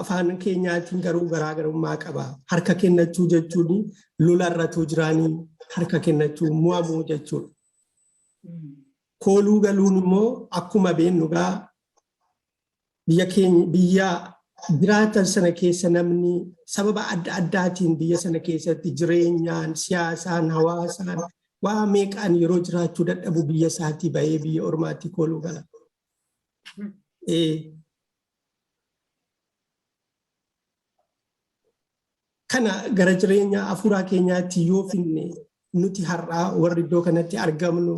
Afaan keenyaatiin garuu garaagarummaa qaba. Harka kennachuu jechuun lolarratu jiraanii harka kennachuu mo'amuu jechuudha. Kooluu galuun immoo akkuma beennu gaa biyya keenya biyya jiraatan sana keessa namni sababa adda addaatiin biyya sana keessatti jireenyaan, siyaasaan, hawaasaan waa meeqaan yeroo jiraachuu dadhabu biyya isaatii bahee biyya ormaatti kooluu gala. Kana gara jireenya hafuuraa keenyaatti yoo finne nuti har'aa warri iddoo kanatti argamnu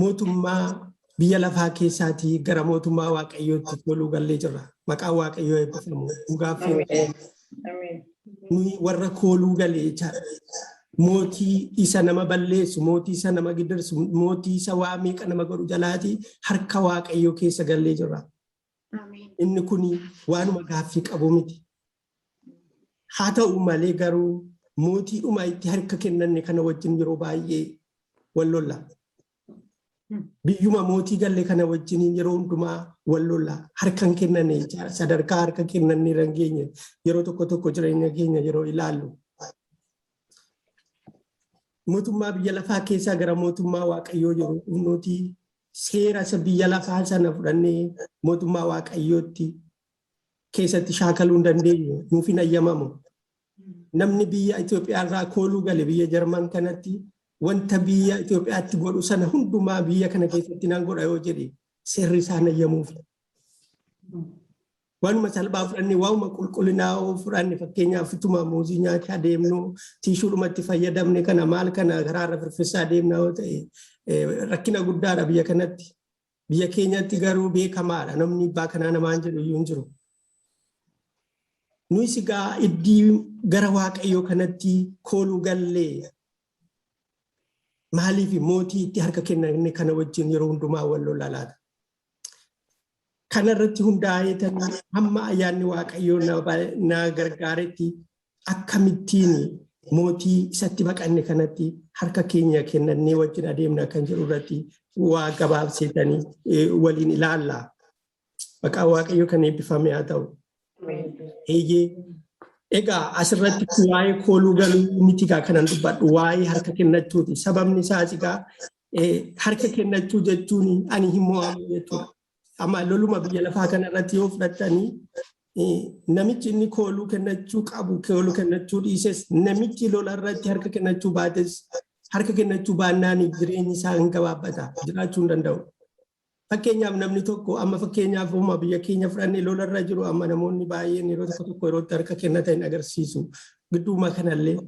mootummaa biyya lafaa keessaatii gara mootummaa Waaqayyootti kooluu gallee jirra. Maqaan Waaqayyoo eebbifamu. Dhugaaf nuyi warra kooluu galee jechaadha. Mootii isa nama balleessu, mootii isa nama gidirsu, mootii isa waa meeqa nama godhu jalaatii harka Waaqayyoo keessa gallee jirra. Inni kun waanuma gaaffii qabu miti. Haa ta'u malee garuu mootiidhuma itti harka kennanne kana wajjin yeroo baay'ee wal lolla. Biyyuma mootii galle kana wajjin yeroo hundumaa wal lolla. Harka hin kennanne jechaadha. Sadarkaa harka kennanne irra hin geenye yeroo tokko tokko jireenya keenya yeroo ilaallu. Mootummaa biyya lafaa keessaa gara mootummaa Waaqayyoo yeroo dhufnuti seera isa biyya lafaa sana fudhannee mootummaa Waaqayyootti keessatti shaakaluu hin dandeenyu, nuuf hin ayyamamu. Namni biyya Itoophiyaa irraa kooluu gale biyya Jarman kanatti wanta biyya Itoophiyaatti godhu sana hundumaa biyya kana keessatti nan godha yoo jedhe seerri isaan ayyamuuf. Waanuma salphaa fudhannee waanuma qulqullinaa fudhanne, fakkeenyaaf ituma muuzii nyaachaa deemnu tiishuudhumatti fayyadamne kana maal kana karaarra firfirsaa deemna yoo ta'e rakkina guddaadha biyya kanatti. Biyya keenyatti garuu beekamaadha. Namni abbaa kanaa namaan jedhu iyyuu hin jiru. Nuyis egaa iddii gara Waaqayyoo kanatti kooluu gallee maaliif mootii itti harka kennanne kana wajjin yeroo hundumaa wal lola laata? Kana irratti hundaa'ee hamma ayyaanni Waaqayyoo na gargaaretti akkamittiin mootii isatti baqanne kanatti harka keenya kennannee wajjin adeemna kan jedhu irratti waa gabaabseetanii waliin ilaalla. Maqaan Waaqayyoo kan eebbifame haa ta'u. Eeyyee. Egaa asirratti waa'ee kooluu galuu miti egaa kanan dubbadhu waa'ee harka kennachuuti. Sababni isaas egaa harka kennachuu jechuun ani hin mo'amu jechuudha. Amma loluma biyya lafaa kanarratti yoo fudhattanii namichi inni kooluu kennachuu qabu kooluu kennachuu dhiises, namichi lola irratti harka kennachuu baates, harka kennachuu baannaan jireenyi isaa hin gabaabbata, jiraachuu hin danda'u. Fakkeenyaaf namni tokko amma fakkeenyaaf uuma biyya keenya fudhannee lola irra jiru, amma namoonni baay'een yeroo tokko tokko yerootti harka kennatan hin agarsiisu. Gidduuma kanallee.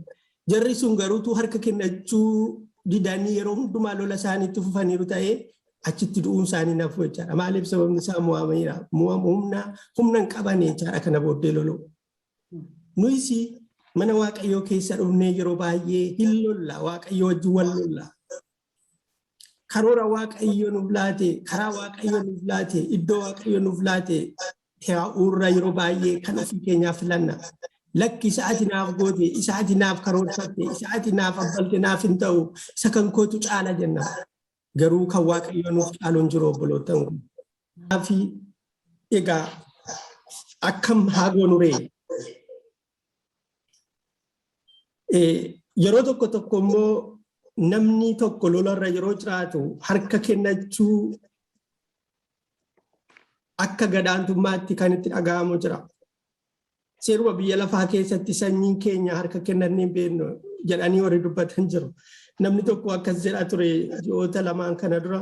Jarri sun garuutu harka kennachuu didanii yeroo hundumaa lola isaaniitti fufaniiru ta'ee achitti du'uun isaanii nafu jechaadha. Maaliif? Sababni isaa mo'ameera. Humna hin qaban jechaadha kana booddee lolu. Nuyis mana Waaqayyoo keessa dhufnee yeroo baay'ee hin lolla, Waaqayyoo wajjin wal lolla. Karoora Waaqayyo nuuf laate, karaa Waaqayyo nuuf laate, iddoo Waaqayyo nuuf laate taa'uurra yeroo baay'ee kan ofii keenyaa filanna. Lakki, isa ati naaf goote, isa ati naaf karoorfatte, isa ati naaf abbalte naaf hin ta'u, isa kan kootu caala jenna. Garuu kan Waaqayyo nuuf caalu hin jiru, obboloottan kun. Kanaaf egaa akkam haa goonu ree? Yeroo tokko tokko immoo namni tokko lolarra yeroo jiraatu harka kennachuu akka gadaantummaatti kan itti dhaga'amu jira. Seeruma biyya lafaa keessatti sanyiin keenya harka kennannee hin beeknu jedhanii warri dubbatan jiru. Namni tokko akkas jedha ture ji'oota lamaan kana dura.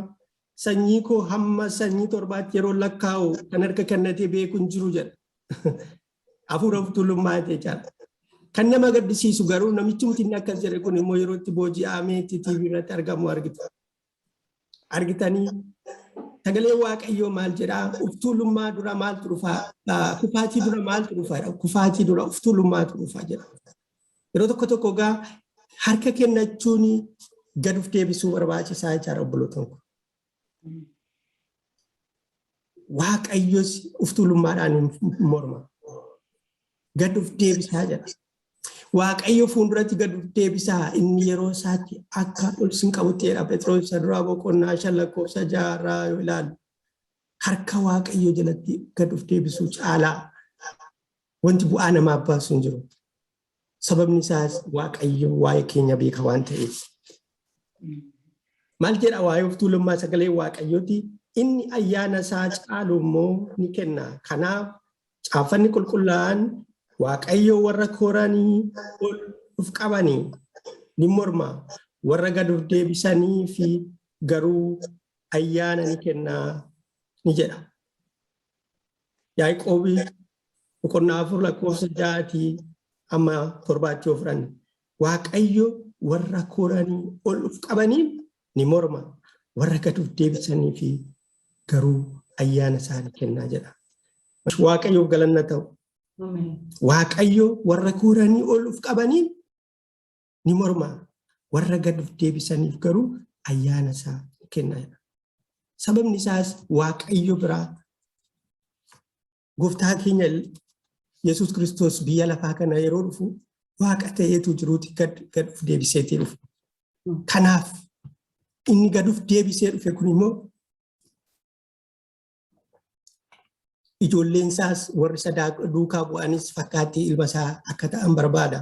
Sanyii koo hamma sanyii torbaatti yeroo lakkaa'u kan harka kennatee beeku hin jiru jedha. Hafuura of tuulummaa jechaadha. Kan nama gaddisiisu garuu namichumti inni akkas jedhe kun immoo yeroo itti booji'amee itti TV irratti argamu argitu. Argitanii, sagalee Waaqayyoo maal jedhaa? Of tuulummaa dura maaltu dhufaa? Kufaatii dura maaltu dhufaa? Kufaatii dura of tuulummaatu dhufa jedha. Yeroo tokko tokko egaa harka kennachuun gad of deebisuu barbaachisaa jechaadha, obboloota koo. Waaqayyos of tuulummaadhaan hin morma. Gad of deebisaa jedha. Waaqayyo fuulduratti gad of deebisaa, inni yeroo isaatti akka ol sin qabutti jedha Phexros isa duraa boqonnaa 5 lakkoofsa 6 irraa yoo ilaallu. Harka Waaqayyo jalatti gad of deebisuu caalaa Wanti bu'aa namaaf baasu hin jiru. Sababni isaas Waaqayyo waa'ee keenya beeka waan ta'eef. Maal jedha waa'ee of tuulummaa sagalee Waaqayyooti? Inni ayyaana isaa caalu immoo ni kenna. Kanaaf caaffanni qulqullaa'aan Waaqayyo warra koranii ol of qabanii ni morma. Warra gad of deebisanii fi garuu ayyaana ni kenna ni jedha. Yaaqoobii boqonnaa 4 lakkoofsa 6 amma 7tti yoo fudhanne Waaqayyo warra koranii ol of qabaniin ni morma. Warra gad of deebisanii fi garuu ayyaana isaa ni kennaa jedha. Waaqayyoof galanna ta'u. Waaqayyo warra koranii ol of qabaniin ni morma. Warra gad of deebisaniif garuu ayyaana isaa ni kenna jedha. Sababni isaas Waaqayyo biraa gooftaa keenya Yesuus Kiristoos biyya lafaa kana yeroo dhufu waaqa ta'eetu jiruuti gad gad of deebiseetii dhufe. Kanaaf inni gad of deebisee dhufe kun immoo ijoolleen isaas warri isa duukaa bu'anis fakkaattii ilma isaa akka ta'an barbaada.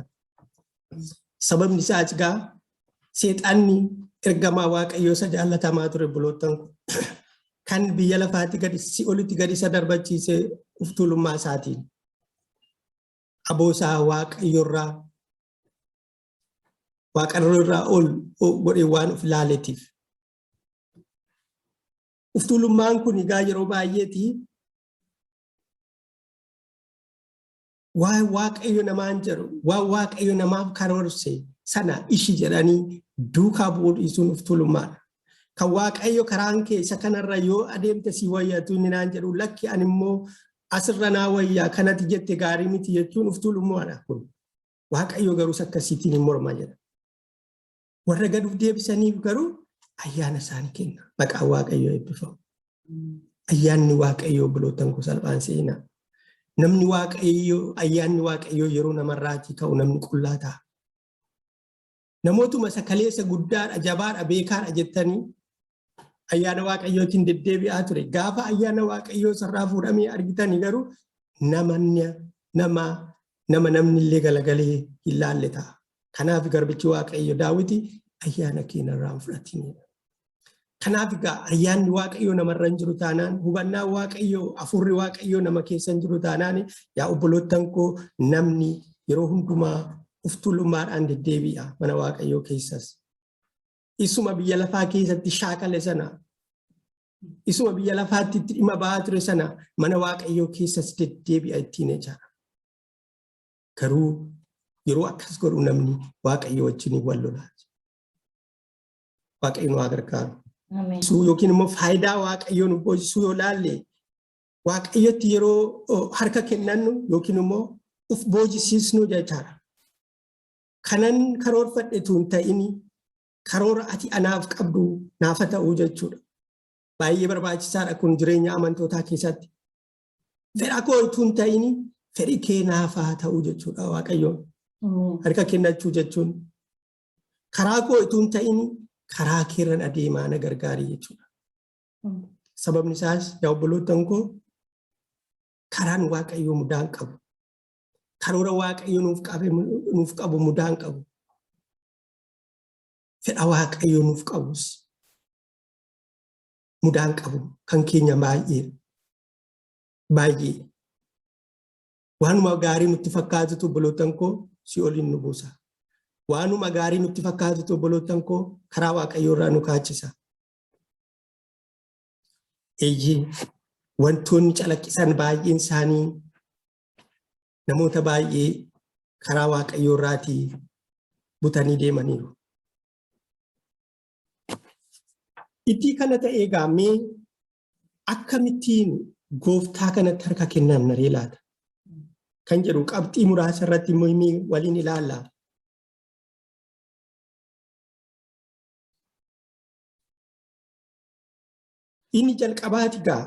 Sababni isaas egaa seexanni ergamaa Waaqayyoo isa jaallatamaa ture buloottan kun kan biyya lafaatti gadi si'olitti gadi isa darbachiise of tuulummaa isaatiin. Aboo isaa Waaqayyorraa Waaqarraa ol godhee waan of ilaaleetiif. Of tuulummaan kun egaa yeroo baay'eeti waan Waaqayyo namaan jedhu, waan Waaqayyo namaaf karoorse sana ishi jedhanii duukaa bu'uu dhiisuun of tuulummaadha. Kan Waaqayyo karaan kee isa kanarra yoo adeemte si wayyatu inni naan jedhu lakki ani immoo asirra naa wayyaa kanati jette gaarii miti jechuun of tuulummaadha kun. Waaqayyo garuu akkasiitiin hin morma jedha. Warra gad of deebisaniif garuu ayyaana isaanii kenna. Maqaan Waaqayyoo eebbifamu. Ayyaanni Waaqayyoo obboloottan koo salphaan seenaa. Namni Waaqayyoo ayyaanni Waaqayyoo yeroo namarraatii ka'u namni qullaa ta'a. Namootuma isa kaleessa guddaadha, jabaadha, beekaadha jettanii ayyaana Waaqayyootiin deddeebi'aa ture. Gaafa ayyaana Waaqayyoo sarraa fuudhamee argitanii garuu nama nama nama namni illee galagalee hin laalle ta'a. Kanaaf garbichi Waaqayyo Daawiti ayyaana kee narraa hin fudhatin. Kanaaf egaa ayyaanni Waaqayyoo namarra hin jiru taanaan hubannaan Waaqayyoo hafuurri Waaqayyoo nama keessa hin jiru taanaan yaa obboloottan koo namni yeroo hundumaa of tuulummaadhaan deddeebi'a mana Waaqayyoo keessas. Isuma biyya lafaa keessatti shaakale sana isuma biyya lafaatti itti dhimma ba'aa ture sana mana Waaqayyoo keessas deddeebi'a ittiin jechaadha. Garuu yeroo akkas godhu namni Waaqayyo wajjin wal lolaa. Waaqayyo nu haa gargaaru. Yookiin immoo faayidaa Waaqayyoo nu boojisuu yoo laalle Waaqayyotti yeroo harka kennannu yookiin immoo uf boojisiisnu jechaadha. Kanan karoorfadhe tun ta'ini karoora ati anaaf qabdu naafa ta'uu jechuudha. Baay'ee barbaachisaadha kun jireenya amantootaa keessatti. Fedha koo utuu hin ta'in fedhi kee naaf haa ta'u jechuudha Waaqayyoon. Harka kennachuu jechuun karaa koo utuu hin ta'in karaa keerran adeemaa na gargaari jechuudha. Sababni isaas yaa obboloottan koo karaan Waaqayyoo mudaa hin qabu. Karoora Waaqayyo nuuf qabu mudaa hin qabu. Fedha Waaqayyo nuuf qabus mudaa hin qabu. Kan keenya baay'ee baay'ee waanuma gaarii nutti fakkaatutu obboloottan koo si'ooliin nu buusa. Waanuma gaarii nutti fakkaatutu obboloottan koo karaa Waaqayyoo irraa nu kaachisa. Eeyyee wantoonni calaqqisan baay'een isaanii namoota baay'ee karaa Waaqayyoo irraatii butanii deemaniiru. Itti kana ta'e egaa mee akkamittiin gooftaa kanatti harka kennamna ree laata? Kan jedhu qabxii muraasa irratti immoo waliin ilaalla. Inni jalqabaati gaa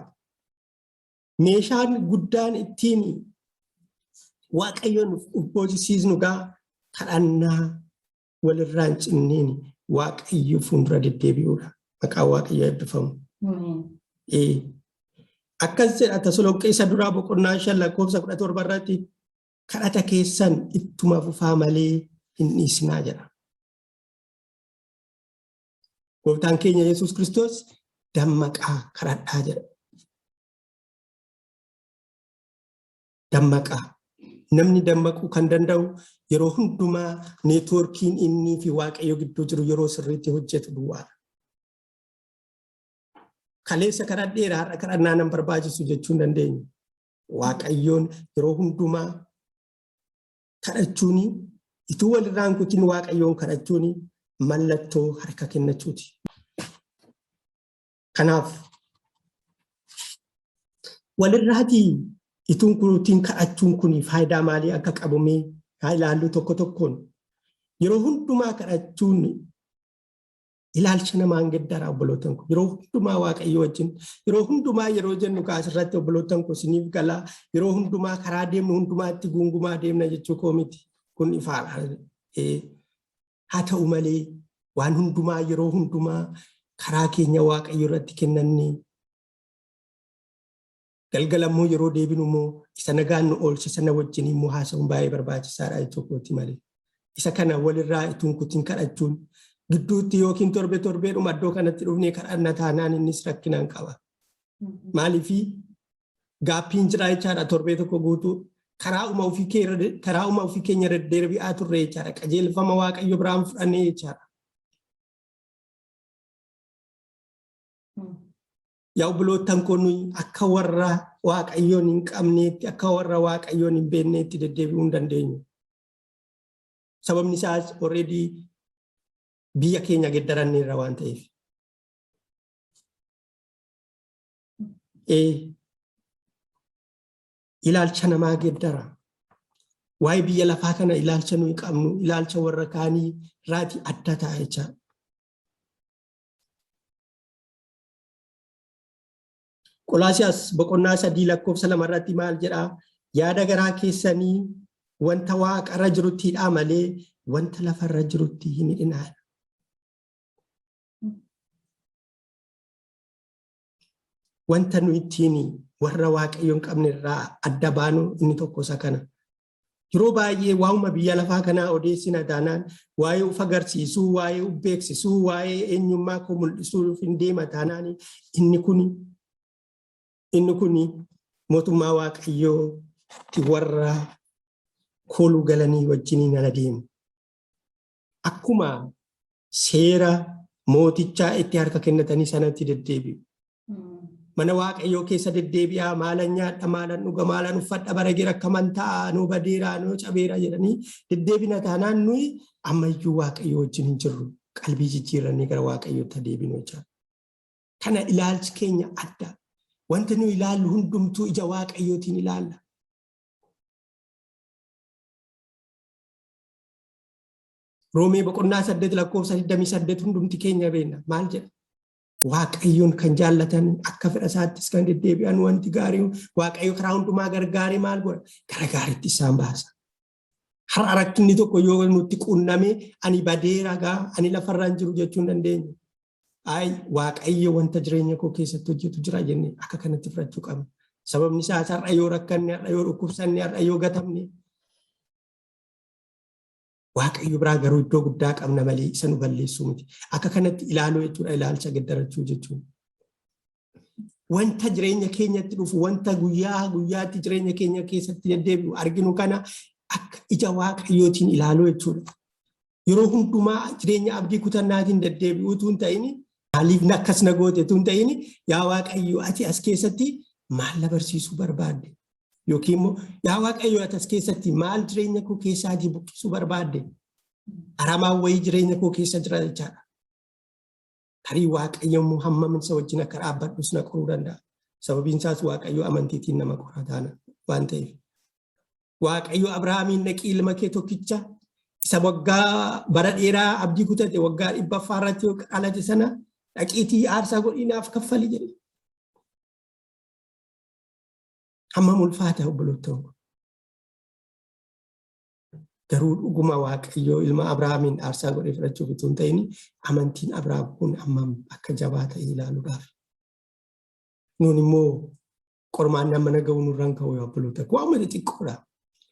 meeshaan guddaan ittiin Waaqayyoon of boojisiisnu gaa kadhannaa walirraa hin cinneen Waaqayyo fuuldura deddeebi'uudha. Maqaan Waaqayyoo eebbifamu. Akkas jedha Tasalonqee isa duraa boqonnaa 5 lakkoofsa 17 irratti. Kadhata keessan ittuma fufaa malee hin dhiisinaa jedha. Gooftaan keenya Yesuus Kiristoos dammaqaa kadhadhaa jedha. Dammaqaa. Namni dammaquu kan danda'u yeroo hundumaa neetwoorkiin innii fi Waaqayyo gidduu jiru yeroo sirriitti hojjetu duwwaadha. Kaleessa kadhadheera, har'a kadhannaa nan barbaachisu jechuu hin dandeenyu. Waaqayyoon yeroo hundumaa kadhachuun, ituu walirraa hin kutin Waaqayyoon kadhachuun mallattoo harka kennachuuti. Kanaaf walirraatii ituun kunuutiin kadhachuun kun faayidaa maalii akka qabu mee haa ilaallu tokko tokkoon. Yeroo hundumaa kadhachuun ilaalcha namaan geddara, obbolootan koo. Yeroo hundumaa Waaqayyo wajjin, yeroo hundumaa yeroo jennu kaasirratti, obbolootan koo, isiniif galaa, yeroo hundumaa karaa deemnu hundumaatti guungumaa deemna jechuu koo miti. Kun ifaadha. Haa ta'u malee waan hundumaa yeroo hundumaa karaa keenya Waaqayyo irratti kennannee, galgala immoo yeroo deebinu immoo isa nagaan nu oolche sana wajjin immoo haasa'uun baay'ee barbaachisaadha jechuu kooti malee. Isa kana walirraa ituun kutin kadhachuun, gidduutti yookiin torbe torbeedhuma iddoo kanatti dhufnee kadhanna taanaan innis rakkinaan qaba. Maaliifii gaappiin jira jechaadha. Torbee tokko guutuu karaa uma ofii keenya deddeebi'aa turre jechaadha. Qajeelfama Waaqayyo biraan fudhannee jechaadha. Yaa obboloottan koo, nuyi akka warra Waaqayyoon hin qabneetti, akka warra Waaqayyoon hin beekneetti deddeebi'uu hin dandeenyu. Sababni isaas already biyya keenya geddaranneerra waan ta'eef. Ilaalcha namaa geddara. Waa'ee biyya lafaa kana ilaalcha nuyi qabnu ilaalcha warra kaanii irraatii adda ta'a jechaadha. Qolaasiyaas boqonnaa 3 lakkoofsa 2 irratti maal jedhaa? Yaada garaa keessanii wanta waaqarra jirutti hidhaa malee wanta lafarra jirutti hin hidhinaa. Wanta nu ittiin warra Waaqayyo hin qabne irraa adda baanu inni tokko isa kana. Yeroo baay'ee waa'uma biyya lafaa kanaa odeessina taanaan, waa'ee uf agarsiisuu, waa'ee uf beeksisuu, waa'ee eenyummaa koo mul'isuuf hin deema taanaan, inni kun mootummaa Waaqayyootti warra kooluu galanii wajjiniin ala deemu. Akkuma seera mootichaa itti harka kennatanii sanatti deddeebi'u. Mana Waaqayyoo keessa deddeebi'aa, maalan nyaadha, maalan dhuga, maalan uffadha, bara gira akkaman ta'a, nuu badeera, nuu cabeera jedhanii deddeebina taanaan, nuyi ammayyuu Waaqayyoo wajjin hin jirru. Qalbii jijjiirrannee gara Waaqayyootti adeeminu jechaadha. Kana ilaalchi keenya adda. Wanti nuyi ilaallu hundumtuu ija Waaqayyootiin ilaalla. Roomee boqonnaa 8 lakkoofsa 28 hundumti keenya beekna. Maal jedha? Waaqayyoon kan jaallatan, akka fedha isaattis kan deddeebi'an, wanti gaarii Waaqayyo karaa hundumaa gargaaree maal godha? Gara gaariitti isaan baasa. Har'a rakkinni tokko yoo nutti qunname, ani badeera gaa, ani lafarra hin jiru jechuu hin dandeenyu. Ay, Waaqayyo wanta jireenya koo keessatti hojjetu jira jennee akka kanatti fudhachuu qabna. Sababni isaas har'a yoo rakkanne, har'a yoo dhukkubsanne, har'a yoo gatamne, Waaqayyo biraa garuu iddoo guddaa qabna malee isa nu balleessuu miti. Akka kanatti ilaaluu jechuudha, ilaalcha gaddarachuu jechuudha. Wanta jireenya keenyatti dhufu, wanta guyyaa guyyaatti jireenya keenya keessatti deddeebi'u arginu kana akka ija Waaqayyootiin ilaaluu jechuudha. Yeroo hundumaa jireenya abdii kutannaatiin deddeebi'uutu hin ta'in, maaliif akkas na goote tu hin ta'in, yaa Waaqayyo, ati as keessatti maal na barsiisuu barbaadde? Yookiin immoo yaa Waaqayyo, ati as keessatti maal jireenya koo keessaatii buqqisuu barbaadde? Aramaan wayii jireenya koo keessa jira jechaadha. Tarii Waaqayyo immoo hammam isa wajjin akka dhaabbadhus na qoruu danda'a. Sababiin isaas Waaqayyo amantiitiin nama qora taana waan ta'eef. Waaqayyo Abrahaamiin, dhaqii ilma kee tokkicha isa waggaa bara dheeraa abdii kutate, waggaa 100ffaa irratti dhalate sana, dhaqiitii aarsaa godhii naaf kaffali jedhe. Hammam ulfaata, obboloota? Garuu dhuguma Waaqayyo ilma Abrahaamiin aarsaa godhee fudhachuuf utuu hin ta'in, amantiin Abrahaam kun hammam akka jabaa ta'e ilaaluudhaaf. Nuun immoo qormaan amma na ga'u nurraan ka'u, obboloota. Waanuma xixiqqoodha.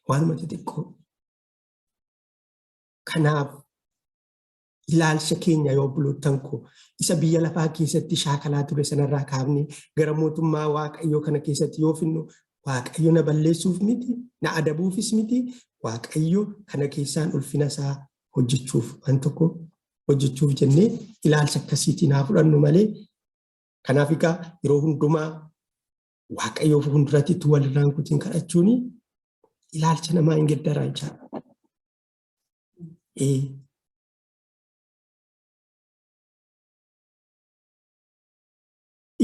Waanuma xixiqqoo. Kanaaf ilaalcha keenya yoo obboloottan koo isa biyya lafaa keessatti shaakalaa ture sanarraa kaafnee gara mootummaa Waaqayyoo kana keessatti yoo finnu, Waaqayyo na balleessuuf miti, na adabuufis miti, Waaqayyo kana keessaan ulfina isaa hojjechuuf, waan tokko hojjechuuf jennee ilaalcha akkasiitiin haa fudhannu malee. Kanaaf egaa yeroo hundumaa Waaqayyoof fuulduratti itti walirraan kutiin kadhachuun ilaalcha namaa hin geddaraa jechaadha.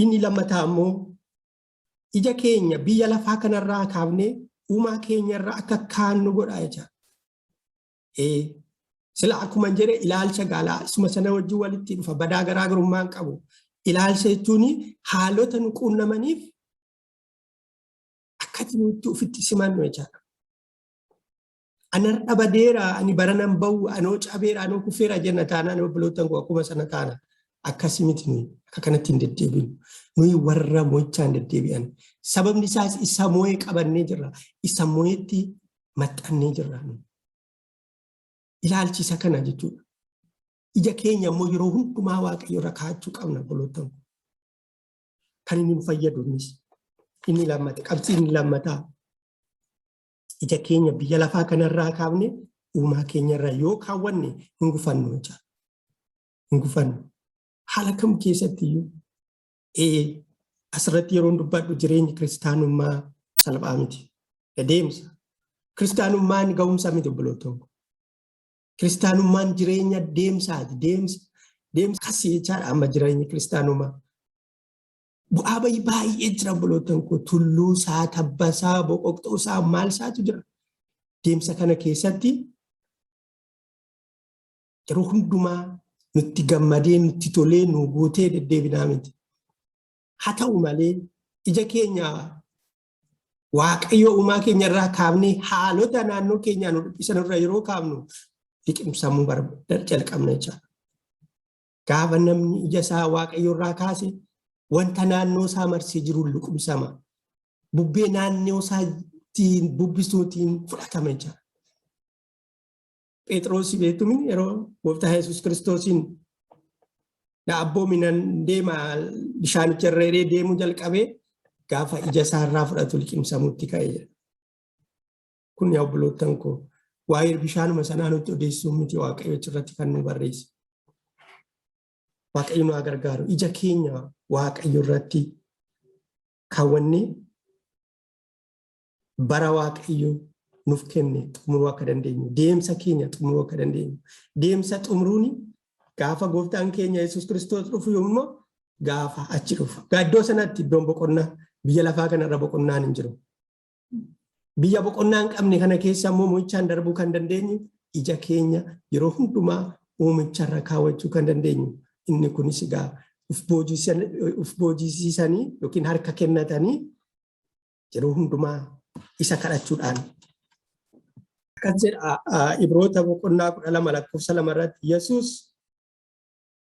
Inni lammataa immoo ija keenya biyya lafaa kanarraa kaafnee uumaa keenyarraa akka kaannu godha jechaadha. Sila akkuma jedhe ilaalcha gaalaa isuma sana wajjin walitti dhufa, badaa garaagarummaa hin qabu. Ilaalcha jechuun haalota nu quunnamaniif akkati nuti ofitti simannu jechaadha. Anarra badeera, ani baranan bahu, anoo cabeera, anoo kufeera jenna taanaan, obboloottan koo, akkuma sana taana. Akkasii miti, nuyi akka kanatti hin deddeebinu. Nuyi warra mo'ichaan deddeebi'an. Sababni isaas isa mo'ee qabannee jirra. Isa mo'eetti maxxannee jirra. Ilaalchi isa kana jechuudha. Ija keenya immoo yeroo hundumaa Waaqayyo irra kaa'achuu qabna, obboloottan koo. Kan inni nu fayyadu innis inni lammata qabxii inni lammataa, ija keenya biyya lafaa kanarraa kaafne uumaa keenyarra yoo kaawwanne hin gufannu jechaadha. Hin gufannu. Haala kam keessatti iyyuu asirratti yeroon dubbadhu, jireenyi kiristaanummaa salphaa miti. Deemsa. Kiristaanummaan ga'umsa miti, obboloota. Kiristaanummaan jireenya deemsaati. Deemsa. Deemsa kasii jechaadha amma jireenyi kiristaanummaa. Bu'aa bayii baay'ee jira, obboloottan koo, tulluu isaa, tabbasaa, boqoqxoo isaa, maal isaatu jira. Deemsa kana keessatti yeroo hundumaa nutti gammadee, nutti tolee, nu guutee deddeebinaa miti. Haa ta'u malee ija keenya Waaqayyo uumaa keenya irraa kaafnee haalota naannoo keenyaa nu dhiphisan irra yeroo kaafnu liqimsamuu jalqabna jechaadha. Gaafa namni ija isaa Waaqayyo irraa kaase wanta naannoo isaa marsee jiruun liqimsama. Bubbee naannoo isaatiin bubbisuutiin fudhatama jechaadha. Phexros beektumin yeroo gooftaa Yesuus Kiristoosiin na abboomi, nan deema bishaanicha irra jedhee deemuu jalqabee, gaafa ija isaa irraa fudhatu liqimsamuutti ka'e jedha. Kun yaa obboloottan koo, waa'ee bishaanuma sanaa nutti odeessuu miti Waaqayyo irratti kan nu barreesse. Waaqayyo nu haa gargaaru. Ija keenya Waaqayyo irratti kaawwannee bara Waaqayyo nuuf kenne xumuruu akka dandeenyu, deemsa keenya xumuruu akka dandeenyu. Deemsa xumuruun gaafa gooftaan keenya Yesuus Kiristoos dhufu immoo gaafa achi dhufu. Iddoo sanatti iddoon boqonnaa, biyya lafaa kanarra boqonnaan hin jiru. Biyya boqonnaa hin qabne kana keessa immoo mo'ichaan darbuu kan dandeenyu ija keenya yeroo hundumaa uumicharra kaawwachuu kan dandeenyu. Inni kunis egaa uf boojisiisanii yookiin harka kennatanii yeroo hundumaa isa kadhachuudhaan. Akkas jedha Ibroota boqonnaa 12 lakkoofsa 2 irratti: "Yesuus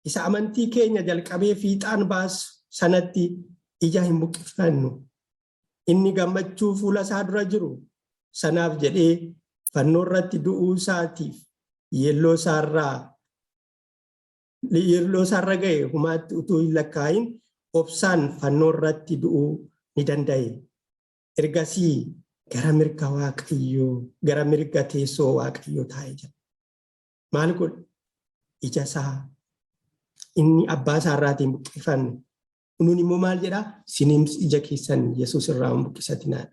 isa amantii keenya jalqabee fiixaan baasu sanatti ija hin buqqifannu. Inni gammachuu fuula isaa dura jiru sanaaf jedhee fannoo irratti du'uu isaatiif yeelloo isaarra ga'e humaatti utuu hin lakkaa'in obsaan fannoo irratti du'uu ni danda'e. Ergasii gara mirga Waaqayyoo, gara mirga teessoo Waaqayyoo taa'ee jira." Maal godhe? Ija isaa inni abbaa isaa irraatiin buqqifanne. Nuun immoo maal jedhaa? Sinims ija keessan Yesuus irraa hin buqqisatinaa.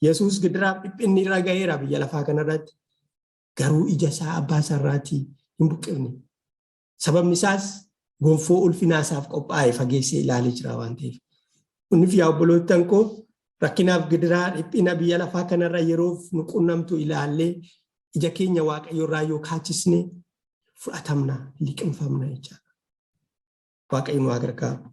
Yesuus gidiraaf dhiphinni irra ga'eera biyya lafaa kanarratti. Garuu ija isaa abbaa isaa irraatii hin buqqifne. Sababni isaas gonfoo ulfinaa isaaf qophaa'e fageessee ilaalee jira waan ta'eef. Kunis yaa obboloottan koo, rakkinaaf gidiraa dhiphina biyya lafaa kanarra yeroof nu qunnamtu ilaallee ija keenya Waaqayyo irraa yoo kaachisne fudhatamna, liqimfamna jechaadha. Waaqayyo nu haa gargaaru.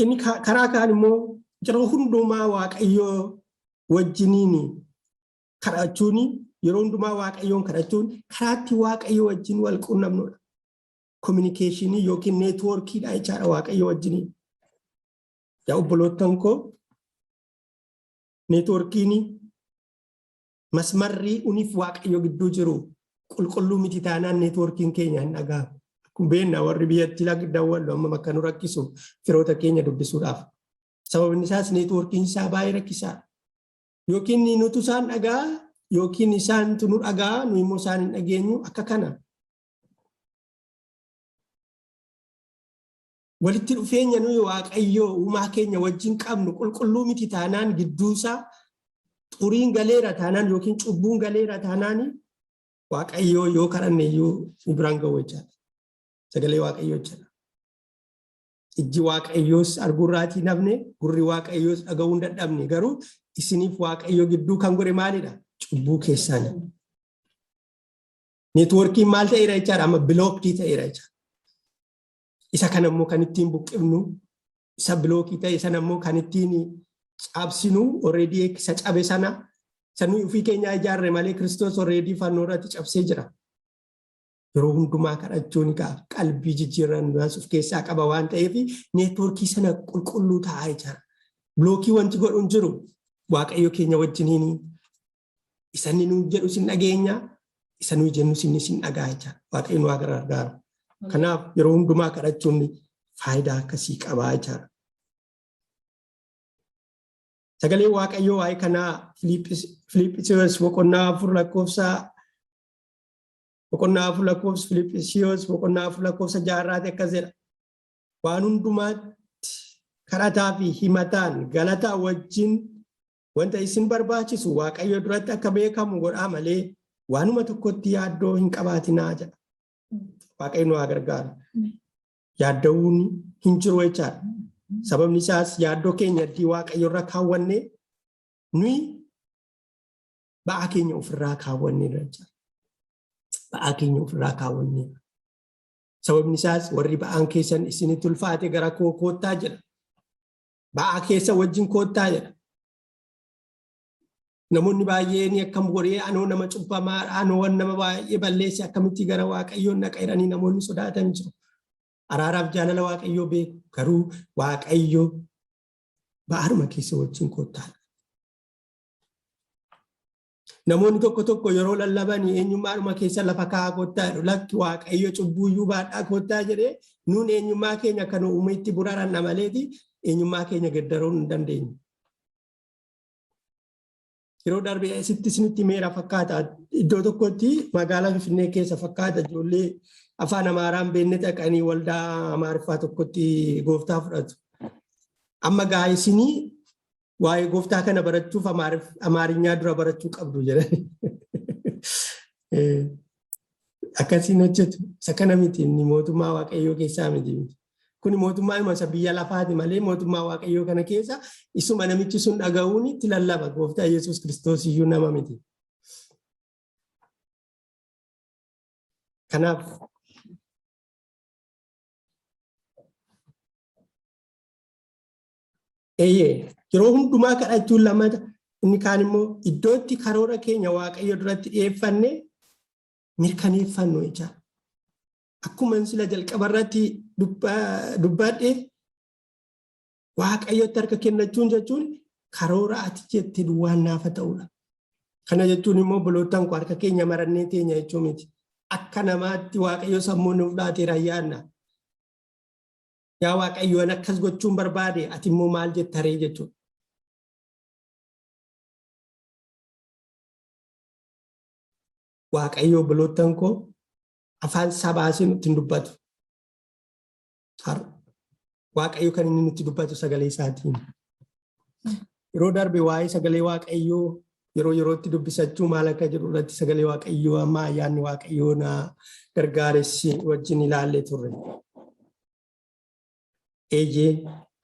Inni karaa kaan immoo yeroo hundumaa Waaqayyo wajjiniin kadhachuun, yeroo hundumaa Waaqayyoon kadhachuun karaatti Waaqayyo wajjin wal qunnamnudha. Communication yookiin networkiidha jechaadha Waaqayyo wajjiniin. Yaa obboloottan koo, networkiin masmarrii uniif Waaqayyo gidduu jiru qulqulluu miti taanaan networkiin keenya hin dhaga'amu. Akkuma beekna, warri biyyatti dawwallu amma akka nu rakkisu firoota keenya dubbisuudhaaf. Sababni isaas networkiin isaa baay'ee rakkisaadha. Yookiin nutu isaan dhagaa yookiin isaantu nu dhagaa, nu immoo isaan hin dhageenyu akka kana. Walitti dhufeenya nuyi Waaqayyoo uumaa keenya wajjin qabnu qulqulluu miti taanaan, gidduusaa xuriin galeera taanaan yookiin cubbuun galeera taanaan, Waaqayyoo yoo kadhanne iyyuu nu biraan ga'u jechaadha. Sagalee Waaqayyoo jechaadha. Ijji Waaqayyoos arguurraatii nafne, gurri Waaqayyoos dhaga'uu hin dadhabne, garuu isiniif Waaqayyoo gidduu kan godhe maalidha? Cubbuu keessani. Networkiin maal ta'eera jechaadha? Amma blocked ta'eera jechaadha. Isa kana immoo kan ittiin buqqifnu, isa block ta'e sana immoo kan ittiin cabsinu, already isa cabe sana, isa nuyi ofii keenyaa ijaarre malee, Kiristoos already fannoo irratti cabsee jira. Yeroo hundumaa kadhachuun qalbii jijjiirran of keessaa qaba waan ta'eef network sana qulqulluu ta'aa jechaadha. Block wanti godhu hin jiru. Waaqayyo keenya wajjiniin isa inni nuyi jedhu sin dhageenya, isa nuyi jennu sinni sin dhagaa jechaadha. Waaqayyo nu haa gargaaru. Kanaaf yeroo hundumaa kadhachuun faayidaa akkasii qabaa jechaadha. Sagalee Waaqayyoo waa'ee kanaa Filiiphisiyoos boqonnaa 4 lakkoofsa, boqonnaa 4 lakkoofsa, Filiiphisiyoos boqonnaa 4 lakkoofsa 6rraati akkas jedha. Waan hundumaatti kadhataa fi himataan galataa wajjin wanta isin barbaachisu Waaqayyo duratti akka beekamu godhaa malee waanuma tokkotti yaaddoo hin qabaatinaa jedha. Waaqayyo nu haa gargaaru. Yaadda'uun hin jiru jechaadha. Sababni isaas yaaddoo keenya addii Waaqayyo irra kaawwanne, nuyi ba'aa keenya ofirraa kaawwanneerra jechaadha. Ba'aa keenya ofirraa kaawwanneerra. Sababni isaas warri ba'aan keessan isinitti ulfaate gara koo koottaa jedha. Ba'aa keessa wajjin koottaa jedha. Namoonni baay'een akkam godhee, anoo nama cubbamaa, anoo nama baay'ee balleesse, akkamitti gara Waaqayyoon naqa jedhanii namoonni sodaatan jiru. Araaraaf jaalala Waaqayyoo beeku, garuu Waaqayyo ba'aadhuma keessa wajjin koottaa. Namoonni tokko tokko yeroo lallaban eenyummaadhuma keessa lafa kaa'aa koottaa jedhu. Lakki, Waaqayyo cubbuuyyuu baadhaa koottaa jedhee, nuun eenyummaa keenya kan uume itti buraranna maleeti eenyummaa keenya geddaruu hin dandeenyu. Yeroo darbe asitti isinitti meera fakkaata. Iddoo tokkotti magaalaa Finfinnee keessa fakkaata, ijoollee afaan Amaaraan beekne dhaqanii waldaa Amaariffaa tokkotti gooftaa fudhatu. Amma gaa isinii waa'ee gooftaa kana barachuuf Amaarinyaa dura barachuu qabdu jedhani. Akkasiin hojjetu. Isa kana miti, inni mootummaa Waaqayyoo keessaa miti. Kuni mootummaa isa biyya lafaati malee mootummaa Waaqayyoo kana keessa isuma namichi sun dhaga'uun itti lallaba. Gooftaa Yesuus Kiristoos iyyuu nama miti. Kanaaf eeyyee, yeroo hundumaa kadhachuun lamata inni kaan immoo iddootti karoora keenya Waaqayyo duratti dhiyeeffanne mirkaneeffannu jechaadha. Akkuma sila jalqaba irratti dubbadhe, Waaqayyotti harka kennachuun jechuun karoora ati jette duwwaan naafa ta'udha. Kana jechuun immoo, obboloottan koo, harka keenya marannee teenya jechuu miti. Akka namaatti Waaqayyo sammuu nuuf laateera yaadna. Yaa Waaqayyo, ani akkas gochuun barbaade, ati immoo maal jettaree jechuudha. Waaqayyo, obboloottan koo, afaan sabaasii nutti hin dubbatu. Waaqayyo kan inni nutti dubbatu sagalee isaatiin. Yeroo darbe waa'ee sagalee Waaqayyoo yeroo yerootti dubbisachuu maal akka jedhu irratti sagalee Waaqayyoo amma ayyaanni Waaqayyoo na gargaaressi wajjin ilaallee turre. Eeyyee,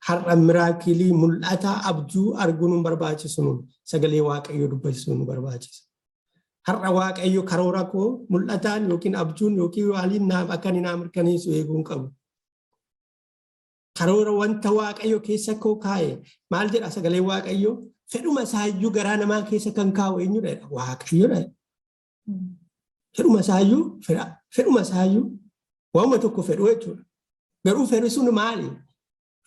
har'a miracle, mul'ata, abjuu arguun nu barbaachisu, nun sagalee Waaqayyoo dubbachuu nu barbaachisa. Har'a Waaqayyo karoora koo mul'ataan yookiin abjuun yookiin waaliin naaf akka inni naa mirkaneessu eeguu hin qabu. Karoora wanta Waaqayyo keessa koo kaa'e maal jedha sagalee Waaqayyo? Fedhuma isaayyuu garaa namaa keessa kan kaa'u eenyudha jedha? Waaqayyodha. Fedhuma isaayyuu, fedhuma isaayyuu, waanuma tokko fedhu jechuudha. Garuu fedhi sun maali?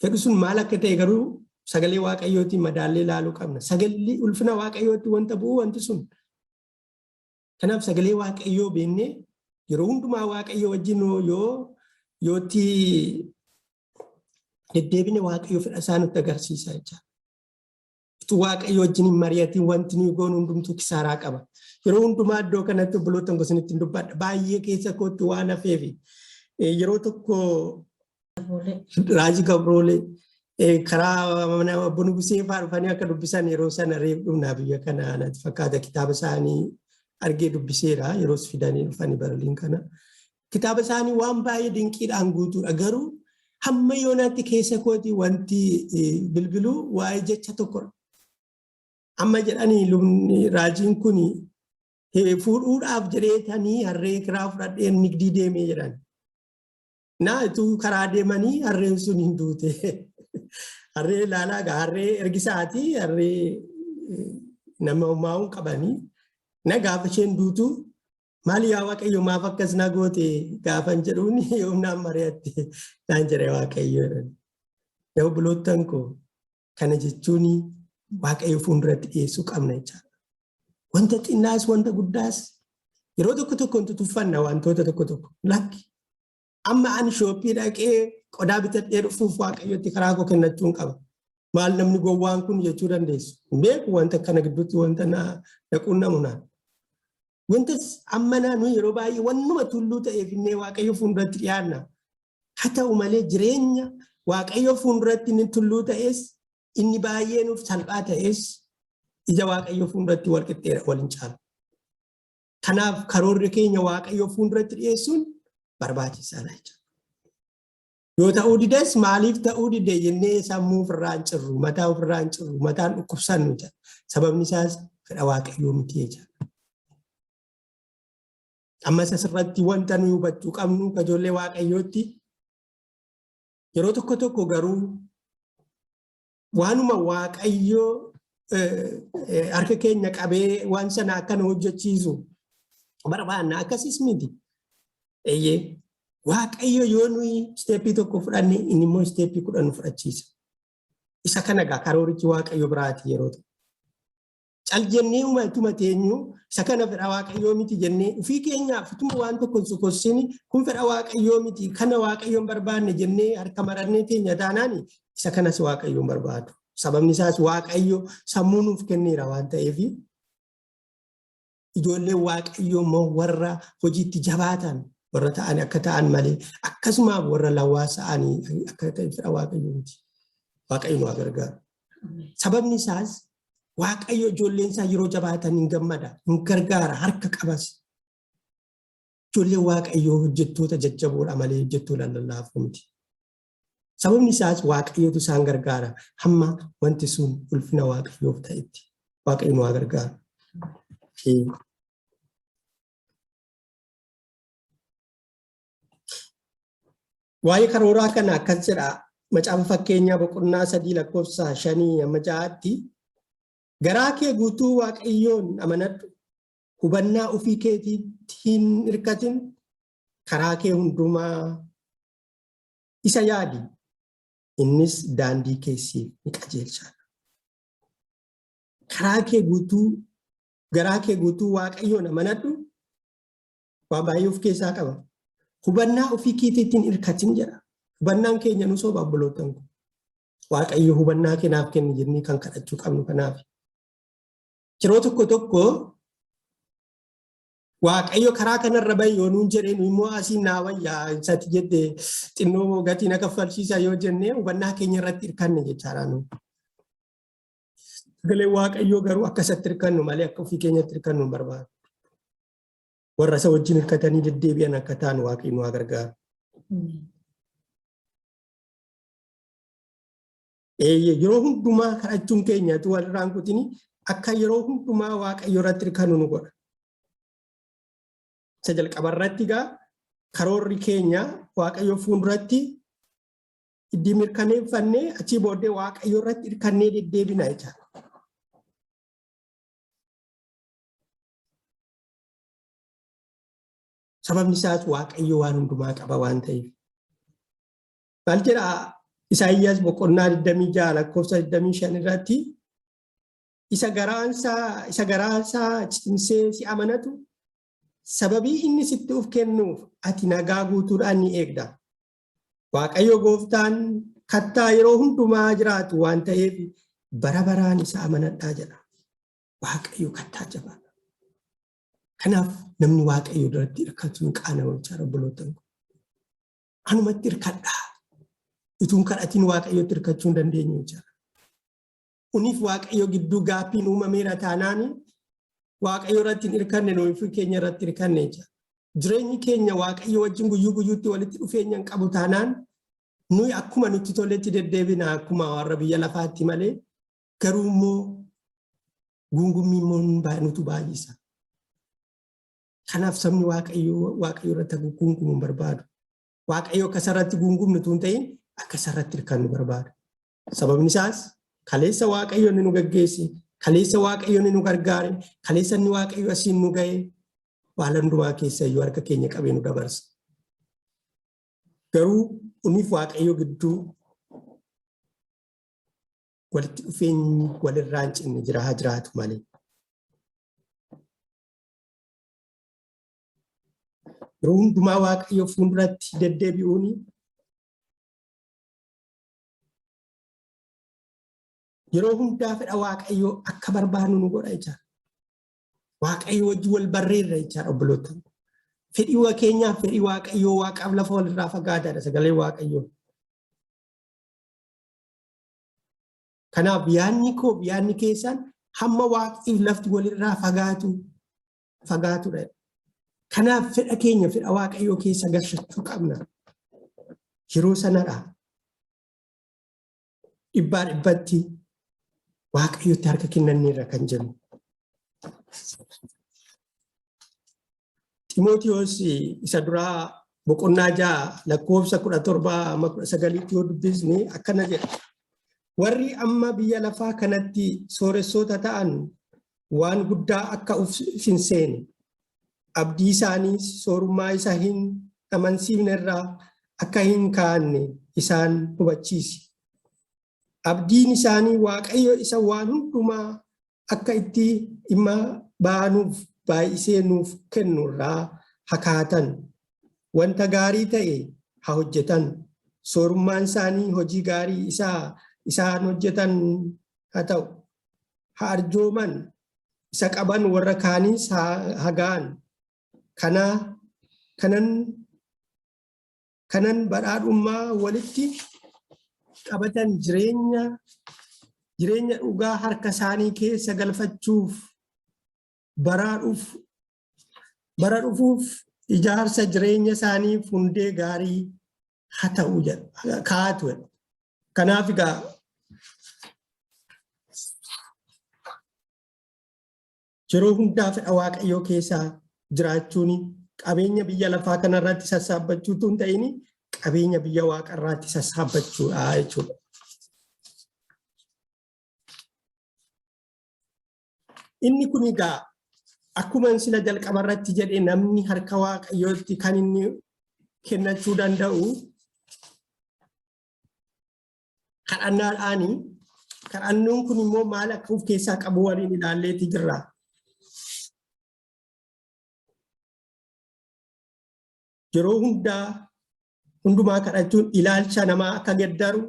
Fedhi sun maal akka ta'e garuu Sagalee Waaqayyootiin madaallee ilaaluu qabna. Sagalli ulfina Waaqayyootti wanta bu'u wanti sun. Kanaaf sagalee Waaqayyoo beennee yeroo hundumaa Waaqayyoo wajjin yootti deddeebine Waaqayyoo fedha isaa nutti agarsiisa jechaadha. Utuu Waaqayyoo wajjin hin mari'atiin wanti nuyi goonu hundumtuu kisaaraa qaba. Yeroo hundumaa iddoo kanatti obboloota gosanitti hin dubbadha. Baay'ee keessa kootti waan hafeefi yeroo tokko Raajii Gabroolee karaa mana obbo Nugusee fa'aa dhufanii akka dubbisan yeroo sana reef dhufnaa biyya kana natti fakkaata kitaaba isaanii argee dubbiseera yeroos fidanii dhufanii Berliin kana. Kitaaba isaanii waan baay'ee dinqiidhaan guutuudha garuu hamma yoonaatti keessa kooti wanti bilbilu waa'ee jecha tokkodha. Amma jedhanii lubni raajiin kun fuudhuudhaaf jedheetanii harree kiraa fudhadhee nigdii deemee jedhan. Naa ituu karaa deemanii harreen sun hin duute. Harree ilaalaa gaa harree ergisaati harree nama umaa'uun qabanii. Na gaafa isheen duutu maal yaa Waaqayyo maaf akkas na goote gaafan jedhuun yoom naan mari'atte naan jedhe Waaqayyo. Yaa obboloottan koo kana jechuun Waaqayyo fuulduratti dhiyeessuu qabna jechaadha. Wanta xinnaas wanta guddaas yeroo tokko tokko tutuffanna wantoota tokko tokko lakki. Amma ani shooppii dhaqee qodaa bitadhee dhufuuf Waaqayyotti karaa koo kennachuun qaba. Maal namni gowwaan kun jechuu dandeessu. Hin beeku wanta kana gidduutti wanta na quunnamu naan. Wantas amma naannoo yeroo baay'ee wannuma tulluu ta'eef innee Waaqayyo fuulduratti dhiyaanna. Haa ta'u malee jireenya Waaqayyo fuulduratti inni tulluu ta'es inni baay'ee nuuf salphaa ta'es ija Waaqayyo fuulduratti wal qixxeera wal hin caalu. Kanaaf karoorri keenya Waaqayyo fuulduratti dhiyeessuun barbaachisaadha jechuudha. Yoo ta'uu dides maaliif ta'uu dide jennee sammuu ofirraa hin cirru, mataa ofirraa hin cirru, mataan dhukkubsannu jedha. Sababni isaas fedha Waaqayyoo miti jechuudha. Ammas asirratti wanta nuyi hubachuu qabnu ijoollee Waaqayyootti yeroo tokko tokko garuu waanuma Waaqayyoo harka keenya qabee waan sana akka nu hojjechiisu barbaanna akkasis miti. Eeyyee Waaqayyo yoo nuyi isteeppii tokko fudhanne inni immoo isteeppii 10 nu fudhachiisa. Isa kana egaa karoorichi Waaqayyo biraati yeroo ta'u. Cal jennee umatuma teenyu isa kana fedha Waaqayyoo miti jennee ofii keenyaaf utuma waan tokko hin sokossini kun fedha Waaqayyoo miti kana Waaqayyoon barbaanne jennee harka marannee teenya taanaan isa kanas Waaqayyoon barbaadu. Sababni isaas Waaqayyo sammuu nuuf kenneera waan ta'eef ijoolleen Waaqayyoo immoo warra hojiitti jabaatan warra ta'an akka ta'an malee akkasumaaf warra lawwaasa'anii akka ta'e fedha Waaqayyoo miti. Waaqayyo nu haa gargaaru. Sababni isaas Waaqayyo ijoolleen isaa yeroo jabaatan hin gammada, hin gargaara, harka qabas. Ijoolleen Waaqayyoo hojjettoota jajjaboodha malee hojjettoota lallaafoo miti. Sababni isaas Waaqayyotu isaan gargaara hamma wanti sun ulfina Waaqayyoof ta'etti. Waaqayyo nu haa gargaaru. Waa'ee karooraa kana akkas jedha macaafa fakkeenyaa boqonnaa 3 lakkoofsa 5 hamma 6tti garaa kee guutuu Waaqayyoon amanadhu hubannaa ofii keetiitti hin hirkatin karaa kee hundumaa isa yaadi innis daandii kee siif ni qajeelcha. Karaa kee guutuu garaa kee guutuu Waaqayyoon amanadhu waan baay'ee of keessaa qaba. Hubannaa ofii keetiitti hin hirkatin jedha. Hubannaan keenya nu soba obboloottan kun. Waaqayyo hubannaa kee naaf kenni jennee kan kadhachuu qabnu kanaaf. Yeroo tokko tokko Waaqayyo karaa kanarra bahi yoo nuun jedhee nu immoo asiin naa wayyaa isatti jette xinnoo gatii na kaffalchiisa yoo jennee hubannaa keenya irratti hirkanne jechaadha nu. Sagalee Waaqayyoo garuu akka isatti hirkannu malee akka ofii keenyatti hirkannu hin barbaadu. Warra isa wajjin hirkatanii deddeebi'an akka ta'an Waaqayyo nu haa gargaaru. Eeyyee yeroo hundumaa kadhachuun keenya utuu walirraa hin kutini akka yeroo hundumaa Waaqayyo irratti hirkannu nu godha. Isa jalqaba irratti egaa karoorri keenya Waaqayyo fuulduratti iddii mirkaneeffannee achii booddee Waaqayyo irratti hirkannee deddeebina jechaadha. Sababni isaas Waaqayyo waan hundumaa qaba waan ta'eef. Maal jedha Isaayyaas boqonnaa 26 lakkoofsa 25 irratti isa garaansaa cimsee si amanatu, sababii inni sitti of kennuuf ati nagaa guutuudhaan ni eegda. Waaqayyo gooftaan kattaa yeroo hundumaa jiraatu waan ta'eef bara baraan isa amanadhaa jedha. Waaqayyo kattaa jabaadha. Kanaaf namni Waaqayyo duratti hirkatu hin qaana'u jechaadha, obboloota. Anumatti hirkadhaa. Ituun kadhatiin Waaqayyotti hirkachuu hin dandeenyu jechaadha. Uniif Waaqayyo gidduu gaaffiin uumameera taanaan, Waaqayyo irratti hin hirkanne, nuyi keenya irratti hirkanne jechaadha. Jireenyi keenya Waaqayyo wajjin guyyuu guyyuutti walitti dhufeenya hin qabu taanaan, nuyi akkuma nutti toletti deddeebina, akkuma warra biyya lafaatti malee, garuu immoo guungummii immoo nutu baay'isa. Kanaaf sabni Waaqayyo Waaqayyo irratti akka guungumu hin barbaadu. Waaqayyo akka isarratti guungumnu utuu hin ta'in, akka isarratti hirkannu barbaada. Sababni isaas kaleessa Waaqayyo inni nu gaggeesse, kaleessa Waaqayyo inni nu gargaare, kaleessa inni Waaqayyo asiin nu ga'e, waan hundumaa keessa iyyuu harka keenya qabee nu dabarsa. Garuu uniif Waaqayyo gidduu walitti dhufeenyi walirraa hin cinne jira haa jiraatu malee. Yeroo hundumaa Waaqayyo fuulduratti deddeebi'uun, yeroo hundaa fedha Waaqayyoo akka barbaadnu nu godha jechaadha. Waaqayyo wajjin wal barreerra jechaadha, obboloota. Fedhii keenyaaf fedhii Waaqayyoo Waaqaaf lafa walirraa fagaataadha sagalee Waaqayyoo. Kanaaf yaadni koo, yaadni keessan hamma Waaqiif lafti walirraa fagaatu fagaatudha. Kanaaf fedha keenya fedha Waaqayyoo keessa galchachuu qabna. Yeroo sanadha. Dhibbaa dhibbatti Waaqayyotti harka kennanneerra kan jennu. Ximootiyoos isa duraa boqonnaa 6 lakkoofsa 17 amma 19tti yoo dubbisne akkana jedha. Warri amma biyya lafaa kanatti sooressoota ta'an waan guddaa akka of hin seene, abdii isaanii soorummaa isa hin amansiifne irraa akka hin kaa'anne isaan hubachiisi. Abdiin isaanii Waaqayyo isa waan hundumaa akka itti dhimma baanuuf baay'isee nuuf kennu irraa haa kaa'atan. Wanta gaarii ta'e haa hojjetan. Soorummaan isaanii hojii gaarii isaa isaan hojjetan haa ta'u. Haa arjooman, isa qaban warra kaaniis haa ga'an. Kana kanan badhaadhummaa walitti qabatan jireenya dhugaa harka isaanii keessa galfachuuf, bara dhufuuf ijaarsa jireenya isaaniif hundee gaarii haa ta'u jedha kaa'atu jedha. Kanaaf egaa yeroo hundaa fedha Waaqayyoo keessaa jiraachuun qabeenya biyya lafaa kanarratti sassaabbachuu hin ta'in, qabeenya biyya waaqarraatti sassaabbachuudha jechuudha. Inni kun egaa akkuma sila jalqabarratti jedhe, namni harka Waaqayyootti kan inni kennachuu danda'u kadhannaadhaani. Kadhannoon kun immoo maal akka of keessaa qabu waliin ilaalleeti jirra. Yeroo hundaa hundumaa kadhachuun ilaalcha namaa akka geddaru,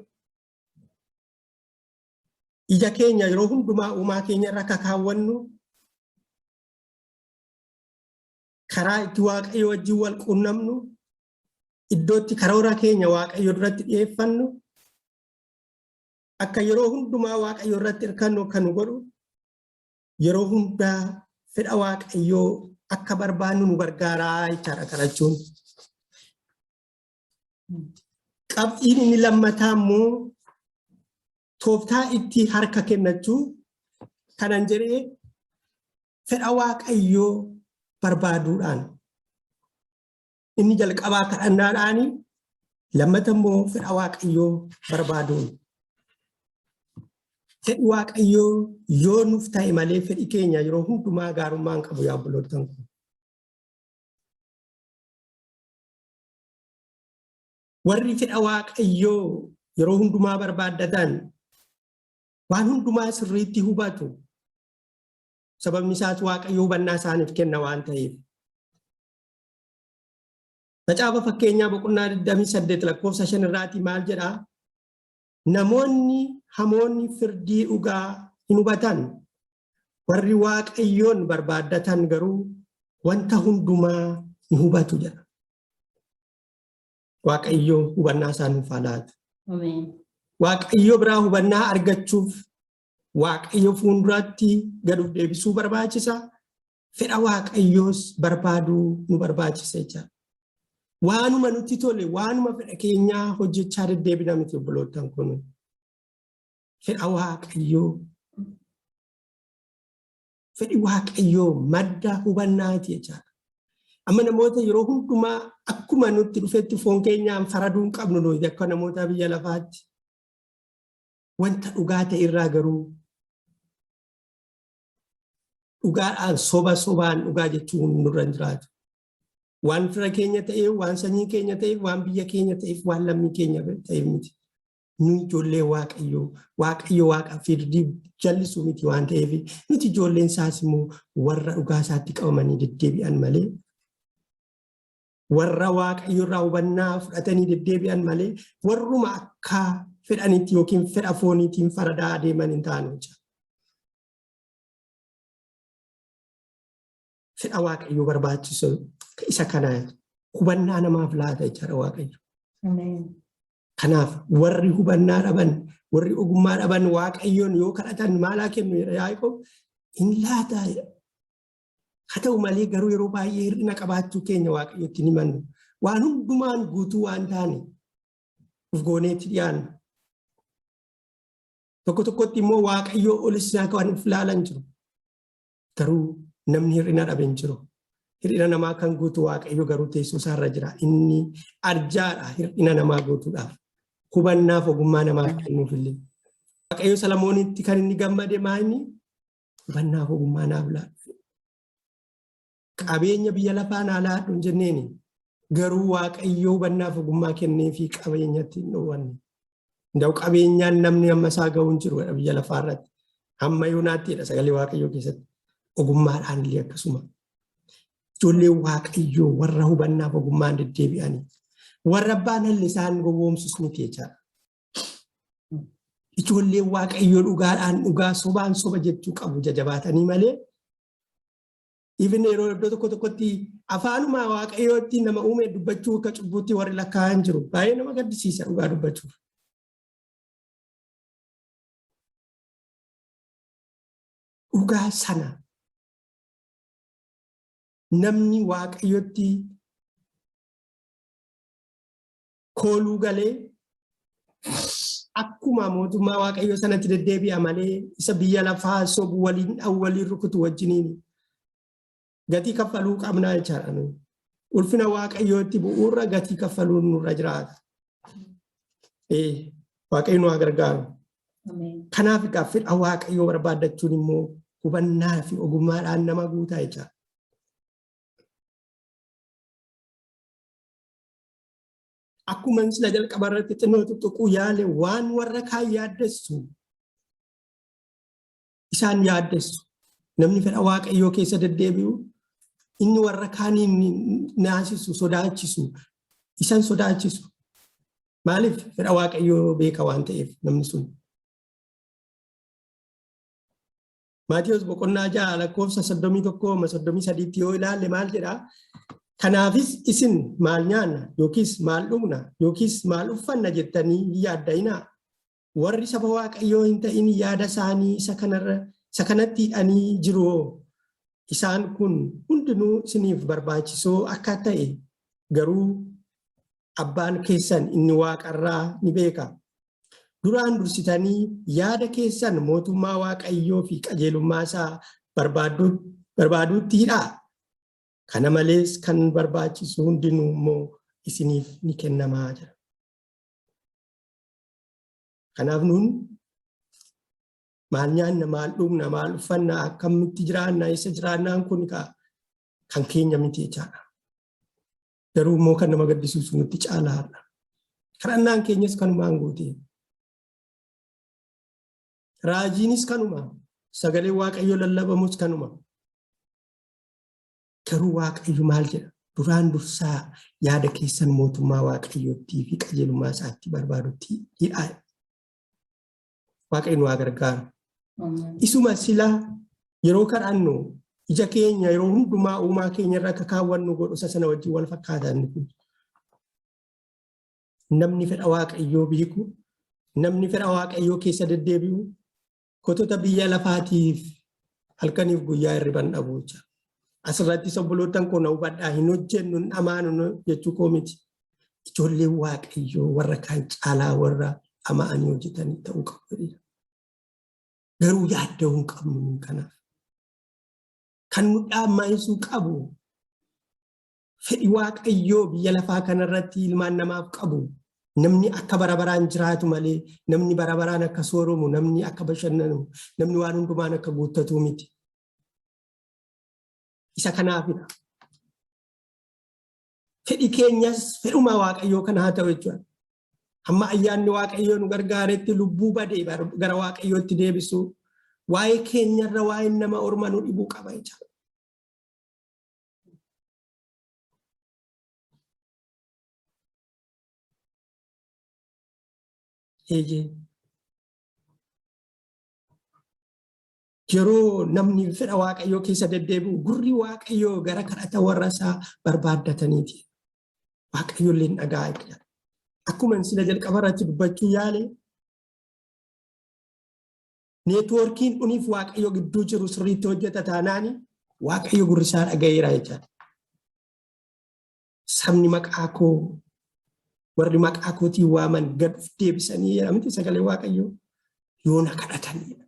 ija keenya yeroo hundumaa uumaa keenya irra akka kaawwannu, karaa itti Waaqayyo wajjin wal quunnamnu, iddootti karoora keenya Waaqayyo duratti dhiyeeffannu, akka yeroo hundumaa Waaqayyo irratti hirkannu akka nu godhu, yeroo hundaa fedha Waaqayyoo akka barbaannu nu gargaaraa jechaadha kadhachuun. Qabxiin inni lammataa immoo tooftaa itti harka kennachuu kanan jedhee, fedha Waaqayyoo barbaaduudhaan. Inni jalqabaa kadhannaadhaani, lammata immoo fedha Waaqayyoo barbaaduun. Fedhi Waaqayyoo yoo nuuf ta'e malee fedhi keenya yeroo hundumaa gaarummaa hin qabu, yaa obboloottan kun. Warri fedha Waaqayyoo yeroo hundumaa barbaaddatan waan hundumaa sirriitti hubatu. Sababni isaas Waaqayyo hubannaa isaaniif kenna waan ta'eef. Macaafa Fakkeenyaa boqonnaa 28 lakkoofsa 5 irraatii maal jedhaa? Namoonni hamoonni firdii dhugaa hin hubatan. Warri Waaqayyoon barbaaddatan garuu wanta hundumaa ni hubatu jedha. Waaqayyo hubannaa isaa nuuf haa laatu. Waaqayyo biraa hubannaa argachuuf Waaqayyo fuulduraatti gad of deebisuu barbaachisa. Fedha Waaqayyoos barbaaduu nu barbaachisa jechaadha. Waanuma nutti tole, waanuma fedha keenyaa hojjechaa deddeebina miti obboloottan kun. Fedha Waaqayyoo. Fedhi Waaqayyoo madda hubannaati jechaadha. Amma namoota yeroo hundumaa akkuma nutti dhufetti foon keenyaan faraduu hin qabnu nuyi akka namoota biyya lafaatti. Wanta dhugaa ta'e irraa garuu dhugaadhaan soba sobaan dhugaa jechuun nurra hin jiraatu. Waan fira keenya ta'eef, waan sanyii keenya ta'eef, waan biyya keenya ta'eef, waan lammii keenya ta'eef miti. Nu ijoollee Waaqayyoo, Waaqayyo Waaqa firdii jallisu miti waan ta'eef nuti ijoolleen isaas immoo warra dhugaa isaatti qabamanii deddeebi'an malee warra Waaqayyo irraa hubannaa fudhatanii deddeebi'an malee warruma akka fedhanitti yookiin fedha fooniitiin faradaa adeeman hin taanu jecha. Fedha Waaqayyoo barbaachisu isa kana hubannaa namaaf laata jechaadha Waaqayyo. Kanaaf warri hubannaa dhaban, warri ogummaa dhaban Waaqayyoon yoo kadhatan maalaa kennu jedha Yaaqoob hin laataa jedha. Haa ta'u malee garuu yeroo baay'ee hir'ina qabaachuu keenya Waaqayyotti ni himannu. Waan hundumaan guutuu waan taane of gooneetti dhiyaanna. Tokko tokkotti immoo Waaqayyoo olis kan of ilaalan jiru. Garuu namni hir'ina dhabe hin jiru. Hir'ina namaa kan guutu Waaqayyo garuu teessoo isaarra jira. Inni arjaadha hir'ina namaa guutuudhaaf. Hubannaaf ogummaa namaaf kennuuf illee. Waaqayyo Salamoonitti kan inni gammade maayini? Hubannaaf ogummaa naaf laadhu. Qabeenya biyya lafaa naa laadhu hin jenneeni. Garuu Waaqayyo hubannaaf ogummaa kenneefii qabeenyatti hin dhoowwanne. Nda'u qabeenyaan namni amma isaa ga'u hin jiru biyya lafaa irratti. Hamma yoonaatti jedha sagalee Waaqayyoo keessatti. Ogummaadhaan illee akkasuma. Ijoolleen Waaqayyoo warra hubannaaf ogummaan deddeebi'anii. Warra abbaan halli isaan gowwoomsus miti jechaadha. Ijoolleen Waaqayyoo dhugaadhaan dhugaa sobaan soba jechuu qabu jajabaatanii malee Even yeroo iddoo tokko tokkotti afaanuma Waaqayyootti nama uume dubbachuu akka cubbuutti warri lakkaa'an jiru. Baay'ee nama gaddisiisa dhugaa dubbachuuf. Dhugaa sana namni Waaqayyotti kooluu galee akkuma mootummaa Waaqayyoo sanatti deddeebi'a malee isa biyya lafaa sobu waliin dhawu waliin rukutu wajjiniin gatii kaffaluu qabnaa jechaadha. Nuyi. Ulfina Waaqayyootti bu'uurra gatii kaffaluun nurra jiraata. Waaqayyo nu haa gargaaru. Kanaaf egaa fedha Waaqayyoo barbaaddachuun immoo hubannaa fi ogummaadhaan nama guutaa jechaadha. Akkuma sila jalqaba irratti xinnoo tuttuquu yaale waan warra kaan yaaddessu isaan yaaddessu. Namni fedha Waaqayyoo keessa deddeebi'u inni warra kaaniin naasisu sodaachisu isan sodaachisu. Maaliif fedha Waaqayyoo beeka waan ta'eef namni sun. Maatiyos boqonnaa 6 lakkoofsa 31 amma 33tti yoo ilaalle maal jedhaa? Kanaafis isin maal nyaanna yookiis maal dhugna yookiis maal uffanna jettanii hin yaadda'inaa. Warri saba Waaqayyoo hin ta'in yaada isaanii isa kanarra isa kanatti hidhanii jiru. Isaan kun hundinuu isiniif barbaachisoo akka ta'e garuu abbaan keessan inni waaqarraa ni beeka. Duraan dursitanii yaada keessan mootummaa Waaqayyoo fi qajeelummaa isaa barbaaduutti hidhaa. Kana malees kan barbaachisu hundinuu immoo isiniif ni kennamaa jira. Kanaaf nuun maal nyaanna, maal dhugna, maal uffanna, akkamitti jiraanna, eessa jiraannaan kun kan keenya miti jechaadha. Garuu immoo kan nama gaddisiisu nutti caalaadha. Kadhannaan keenyas kanumaan guute. Raajiinis kanuma. Sagaleen Waaqayyoo lallabamus kanuma. Garuu Waaqayyo maal jedha? Duraan dursaa yaada keessan mootummaa Waaqayyoottii fi qajeelummaa isaatti barbaadutti hidhaa. Waaqayyo nu haa gargaaru. Isuma sila yeroo kadhannu ija keenya yeroo hundumaa uumaa keenya irra akka kaawwannu godhu isa sana wajjin wal fakkaata inni kun. Namni fedha Waaqayyoo beeku, namni fedha Waaqayyoo keessa deddeebi'u kotota biyya lafaatiif halkaniif guyyaa hirriban dhabu jecha. Asirrattis obboloottan koo na hubadhaa hin hojjennu hin dhamaanu jechuu koo miti. Ijoolleen Waaqayyoo warra kaan caalaa warra dhama'anii hojjetanii ta'uu qabu. Garuu yaadda'uu hin qabnu kanaaf. Kan nu dhaammaa'isuu qabu fedhi Waaqayyoo biyya lafaa kanarratti ilmaan namaaf qabu namni akka bara baraan jiraatu malee namni bara baraan akka sooromu namni akka bashannanu namni waan hundumaan akka guuttatu miti. Isa kanaafidha. Fedhi keenyas fedhuma Waaqayyoo kana haa ta'u jechuudha. Hamma ayyaanni Waaqayyoo nu gargaaretti lubbuu badee gara Waaqayyootti deebisu waa'ee keenyarra waa'ee nama orma nu dhibuu qaba jechuudha. Eeyyee. Yeroo namni fedha Waaqayyoo keessa deddeebi'u gurri Waaqayyoo gara kadhata warra isaa barbaaddataniiti. Waaqayyo illee dhaga'a jechuudha. Akkuma sila jalqaba irratti dubbachuu yaale neetwoorkiin dhuniif Waaqayyo gidduu jiru sirriitti hojjeta taanaani Waaqayyo gurri isaa dhaga'eera jechaadha. Sabni maqaa koo warri maqaa kootiin waaman gad of deebisanii jedhamti sagalee Waaqayyoo yoo na kadhatanidha.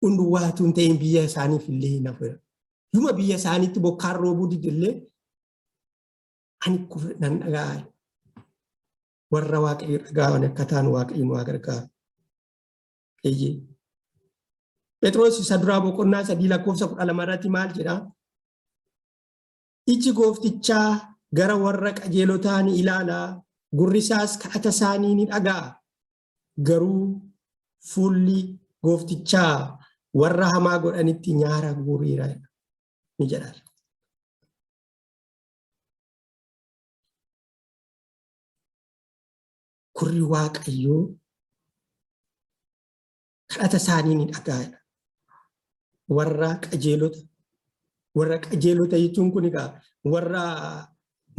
Hunduu waatuu hin ta'in biyya isaaniif illee hin hafu. Yuma biyya isaaniitti bokkaan roobuu didillee ani nan dhaga'a. Warra Waaqayyo dhaga'an akka ta'an Waaqayyo nu haa gargaaru. Eeyyee. Phexros isa duraa boqonnaa 3 lakkoofsa 12 irratti maal jedhaa? Iji gooftichaa gara warra qajeelotaa ni ilaala, gurri isaas kadhata isaanii ni dhaga'a. Garuu fuulli gooftichaa warra hamaa godhanitti nyaara guureera ni jedha. Gurri Waaqayyoo kadhata isaanii ni dhaga'a. Warra qajeelota warra qajeelota jechuun kun egaa warra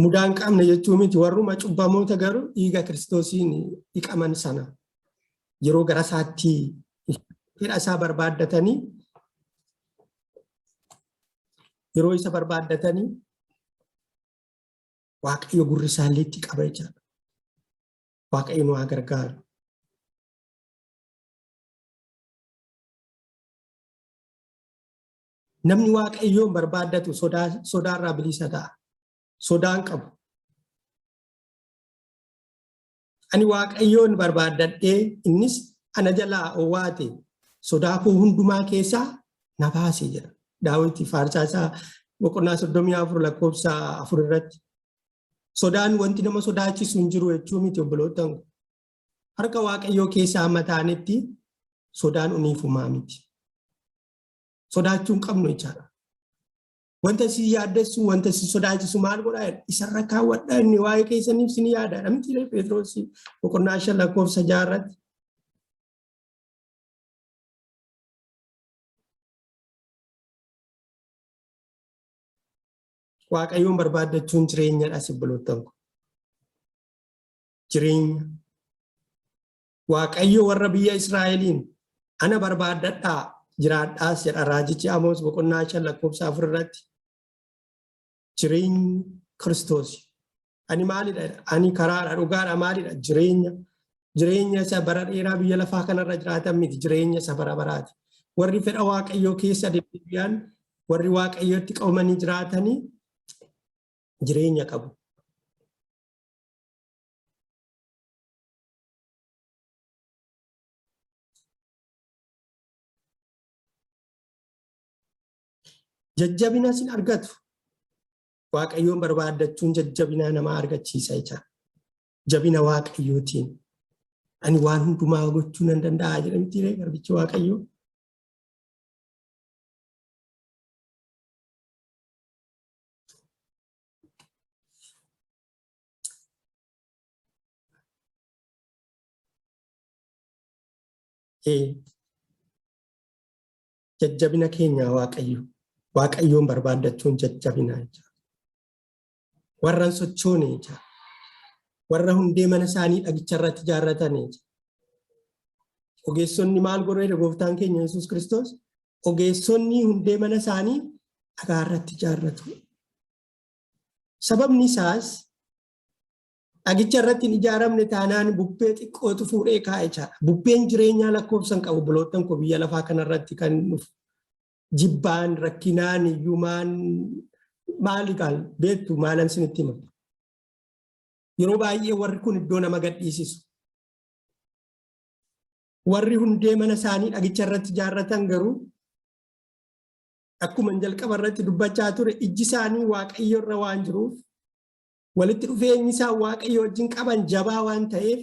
mudaa hin qabne jechuu miti warruma cubbamoota garuu dhiiga Kiristoosiin dhiqaman sana yeroo gara isaatti fedha isaa barbaaddatanii yeroo isa barbaaddatanii Waaqayyo gurri isaallee itti qaba jechaadha. Waaqayyo nu haa gargaaru. Namni Waaqayyoon barbaaddatu sodaarraa bilisa ta'a. Sodaan qabu. Ani Waaqayyoon barbaaddadhee innis ana jalaa owwaate sodaa koo hundumaa keessaa na baase jedha. Daawiti faarsaa isaa boqonnaa 34 lakkoofsa 4 irratti. Sodaan wanti nama sodaachisu hin jiru jechuu miti obboloottan. Harka Waaqayyoo keessaa amma taanetti sodaan uniifumaa miti. Sodaachuu hin qabnu jechaadha. Wanta si yaaddessu, wanta si sodaachisu maal godhaa jedha. Isarra kaawwadhaa inni waa'ee keessaniif sin yaada. Miti Phexros boqonnaa 5 lakkoofsa 6 irratti. Waaqayyoon barbaaddachuun jireenyadha obboloottan ko. Jireenya. Waaqayyo warra biyya Israa'eliin ana barbaaddadhaa jiraadhaas jedha raajichi Amoos boqonnaa 5 lakkoofsa 4 irratti. Jireenyi Kiristoos. Ani maalidha? Ani karaadha, dhugaadha, maalidha? Jireenya. Jireenya isa bara dheeraa biyya lafaa kanarra jiraatan miti. Jireenya isa bara baraati. Warri fedha Waaqayyoo keessa deddeebi'an, warri Waaqayyootti qabamanii jiraatanii jireenya qabu. Jajjabina sin argatu. Waaqayyoon barbaaddachuun jajjabina namaa argachiisa jecha. Jabina Waaqayyootiin. Ani waan hundumaa gochuu nan danda'a jedhamti garbichi Waaqayyoo. Jajjabina keenya Waaqayyo. Waaqayyoon barbaaddachuun jajjabina jecha. Warra hin sochoone jecha. Warra hundee mana isaanii dhagicha irratti ijaarratan jecha. Ogeessonni maal godhu jedhe gooftaan keenya Yesuus Kiristoos? Ogeessonni hundee mana isaanii dhagaa irratti ijaarratu. Sababni isaas dhagicha irratti hin ijaaramne taanaan bubbee xiqqootu fuudhee kaa'e jechaadha. Bubbeen jireenyaa lakkoofsa hin qabu obboloottan koo biyya lafaa kanarratti kan dhufu. Jibbaan, rakkinaan, hiyyumaan maali qaal beektu maalan sinitti hima. Yeroo baay'ee warri kun iddoo nama gadhiisisu. Warri hundee mana isaanii dhagicha irratti ijaarratan garuu akkuma jalqaba irratti dubbachaa ture ijji isaanii Waaqayyo irra waan jiruuf walitti dhufeenyi isaan Waaqayyo wajjin qaban jabaa waan ta'eef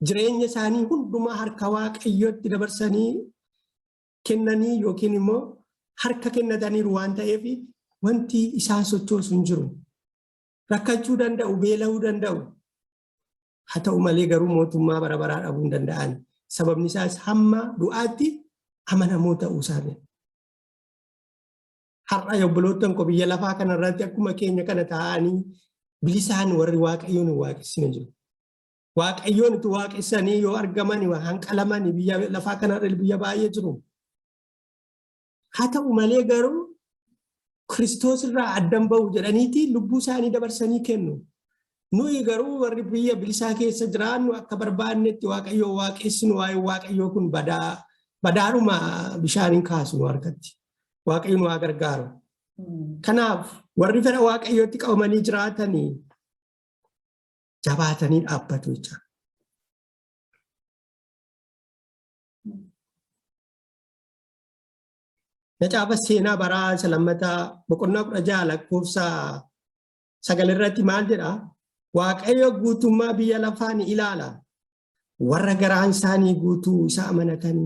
jireenya isaanii hundumaa harka Waaqayyootti dabarsanii kennanii yookiin immoo harka kennataniiru waan ta'eef wanti isaan sochoosu hin jiru. Rakkachuu danda'u, beela'uu danda'u. Haa ta'u malee garuu mootummaa bara baraa dhabuu hin danda'an. Sababni isaas hamma du'aatti amanamoo ta'uu isaanii. Har'a obboloottan koo biyya lafaa kanarratti akkuma keenya kana taa'anii bilisaan warri Waaqayyoon hin waaqessine jiru. Waaqayyoon itti waaqessanii yoo argaman hanqalaman biyya lafaa kanarra biyya baay'ee jiru. Haa ta'u malee garuu Kiristoos irraa addan ba'u jedhaniiti lubbuu isaanii dabarsanii kennu. Nuyi garuu warri biyya bilisaa keessa jiraannu akka barbaannetti Waaqayyoo waaqessinu waa'ee Waaqayyoo kun badaa badaadhuma bishaaniin kaasu nu harkatti. Waaqayyo nu haa gargaaru. Kanaaf warri fedha Waaqayyootti qabamanii jiraatanii jabaatanii dhaabbatu jecha. Macaafa seenaa baraa isa lammataa boqonnaa 16 lakkoofsa 9 irratti maal jedha? Waaqayyo guutummaa biyya lafaa ni ilaala. Warra garaan isaanii guutuu isa amanatan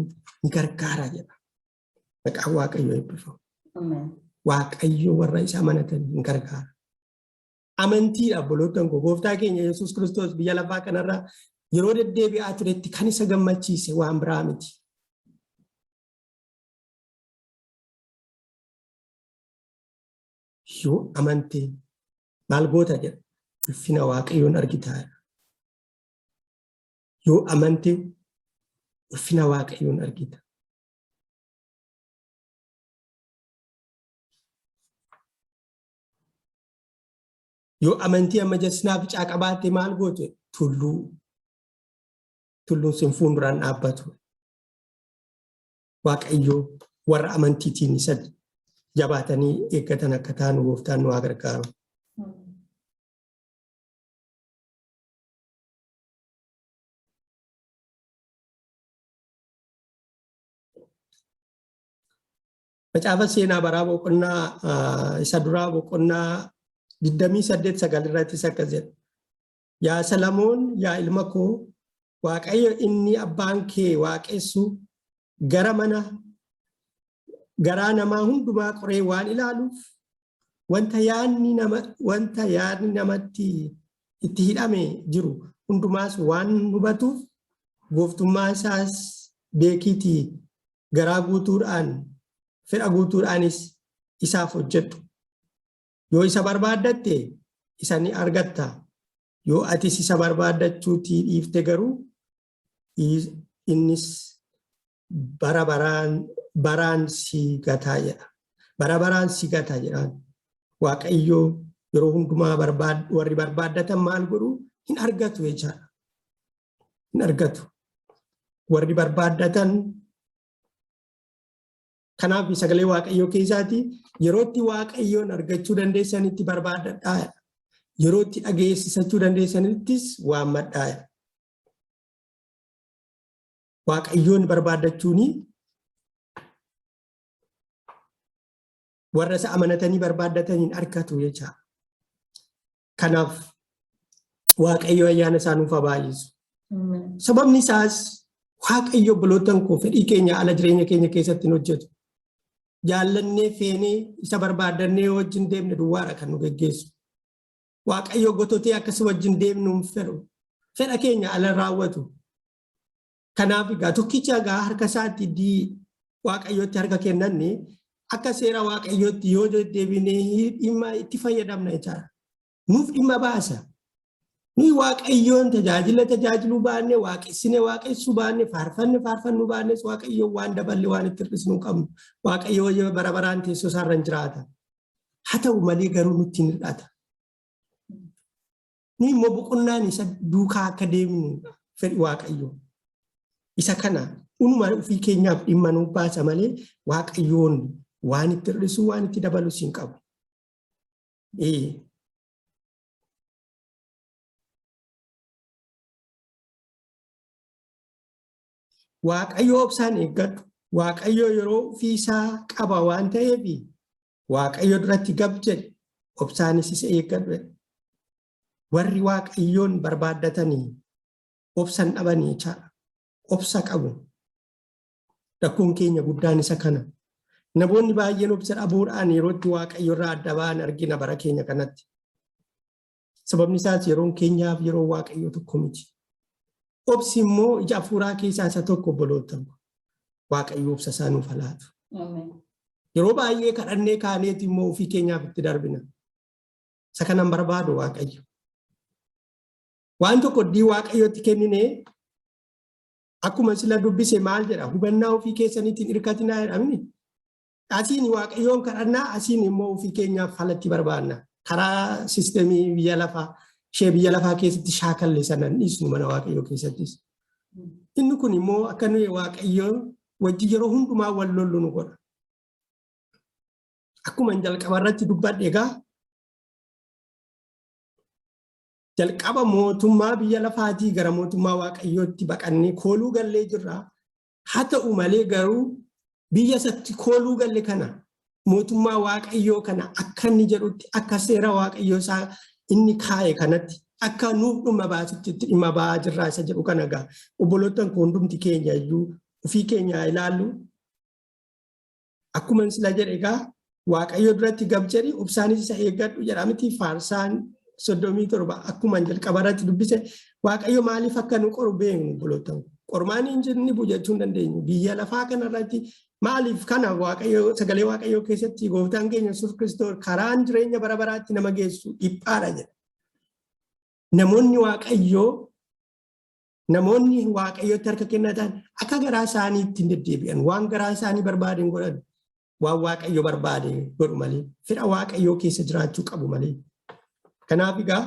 ni gargaara jedha. Maqaan Waaqayyo eebbifamu. Waaqayyo warra isa amanatan ni gargaara. Amantiidha obboloottan koo gooftaa keenya Yesuus Kiristoos biyya lafaa kanarra yeroo deddeebi'aa turetti kan isa gammachiise waan biraa miti. Yoo amante maal goota jedha ulfina Waaqayyoon argitaa. Yoo amante ulfina Waaqayyoon argita. Yoo amantii amma jasnaa ficaa qabaatte maal goote tulluu tulluun sin fuulduraan dhaabbatu. Waaqayyo warra amantiitiin isa jabaatanii eeggatan akka taanu gooftaan nu haa gargaaru. Macaafa seenaa baraa boqonnaa isa duraa boqonnaa 28 9 irrattis akkas jedha. Yaa Salamoon yaa ilma koo Waaqayyo inni abbaan kee waaqessu gara mana garaa namaa hundumaa qoree waan ilaaluuf wanta yaadni nama wanta yaadni namatti itti hidhame jiru hundumaas waan hubatuuf gooftummaa isaas beekiitii garaa guutuudhaan fedha guutuudhaanis isaaf hojjedhu. Yoo isa barbaaddatte isa ni argatta. Yoo atis isa barbaaddachuutii dhiifte garuu innis bara baraan baraan si gataa jedha. Bara baraan si gata jedhaan. Waaqayyo yeroo hundumaa warri barbaaddatan maal godhu hin argatu jechaadha. Hin argatu. Warri barbaaddatan kanaaf sagalee Waaqayyoo keessaati yerootti Waaqayyoon argachuu dandeessanitti barbaaddadhaa. Yerootti dhageessisachuu dandeessanittis waammadhaa. Waaqayyoon barbaaddachuun warra isa amanatanii barbaaddataniin argatu jecha. Kanaaf Waaqayyo ayyaana isaa nuuf haa baay'isu. Sababni isaas Waaqayyo obboloottan koo fedhii keenya ala jireenya keenya keessatti hin hojjetu. Jaallannee feenee isa barbaadannee wajjin deemne duwwaadha kan nu geggeessu. Waaqayyo gototee akkasii wajjin deemnu hin fedhu. Fedha keenya ala raawwatu. Kanaaf egaa tokkicha egaa harka isaatti Waaqayyootti harka kennanne akka seera Waaqayyootti yoo deddeebinee dhimma itti fayyadamna jechaadha. Nuuf dhimma baasa. Nuyi Waaqayyoon tajaajila tajaajiluu baanne, waaqessine waaqessuu baanne, faarfanne faarfannuu baannes Waaqayyoon waan daballe waan itti hir'isnu hin qabnu. Waaqayyo bara baraan teessoo isaarra hin jiraata. Haa ta'u malee garuu nutti hin hir'ata. Nuyi immoo boqonnaan isa duukaa akka deemnu fedhi Waaqayyoo. Isa kana unuma ofii keenyaaf dhimma nuuf baasa malee Waaqayyoon waan itti hir'isu waan itti dabalus hin qabu. Waaqayyo obsaan eeggadhu. Waaqayyo yeroo ofii isaa qaba waan ta'eef Waaqayyo duratti gab jedhi obsaanis isa eeggadhu. Warri Waaqayyoon barbaaddatanii obsan dhabanii jechaadha. Obsa qabu. Rakkoon keenya guddaan isa kana. Namoonni baay'een obsa dhabuudhaan yeroo itti Waaqayyo irraa adda ba'an argina bara keenya kanatti. Sababni isaas yeroon keenyaaf yeroo Waaqayyoo tokko miti. Obsi immoo ija hafuuraa keessaa isa tokko obboloota. Waaqayyo obsa isaa nuuf haa laatu. Yeroo baay'ee kadhannee kaaneeti immoo ofii keenyaaf itti darbina. Isa kanan barbaadu Waaqayyo. Waan tokko iddii Waaqayyotti kenninee akkuma sila dubbise maal jedha hubannaa ofii keessaniitiin hirkatinaa jedhamni. Asiin Waaqayyoon kadhannaa asiin immoo ofii keenyaaf falatti barbaanna. Karaa sistemii biyya lafaa ishee biyya lafaa keessatti shaakalle sana hin dhiisnu mana Waaqayyoo keessattis. Inni kun immoo akka nuyi Waaqayyoo wajjin yeroo hundumaa wal lollu nu godha. Akkuma jalqaba irratti dubbadhe egaa jalqaba mootummaa biyya lafaatii gara mootummaa Waaqayyootti baqannee kooluu gallee jirra. Haa ta'u malee garuu biyya isatti kooluu galle kana mootummaa Waaqayyoo kana akka inni jedhutti akka seera Waaqayyoo isaa inni kaa'e kanatti akka nuuf dhimma baasutti itti dhimma ba'aa jirraa isa jedhu kana egaa obboloottan koo hundumti keenya iyyuu ofii keenya ilaallu. Akkuma sila jedhe egaa Waaqayyo duratti gab jedhi obsaanis isa eeggadhu jedha miti faarsaan 37 akkuma jalqaba irratti dubbise Waaqayyo maaliif akka nu qoru beeknu obboloottan. Qormaan hin jirni bu jechuu hin dandeenyu. Biyya lafaa kanarratti maaliif kana Waaqayyo sagalee Waaqayyoo keessatti gooftaan keenya Yesuus Kiristoos karaan jireenya bara baraatti nama geessu dhiphaadha jedha. Namoonni Waaqayyoo Namoonni Waaqayyotti harka kennatan akka garaa isaanii ittiin deddeebi'an waan garaa isaanii barbaade hin godhan waan Waaqayyo barbaade godhu malee fedha Waaqayyoo keessa jiraachuu qabu malee. Kanaaf egaa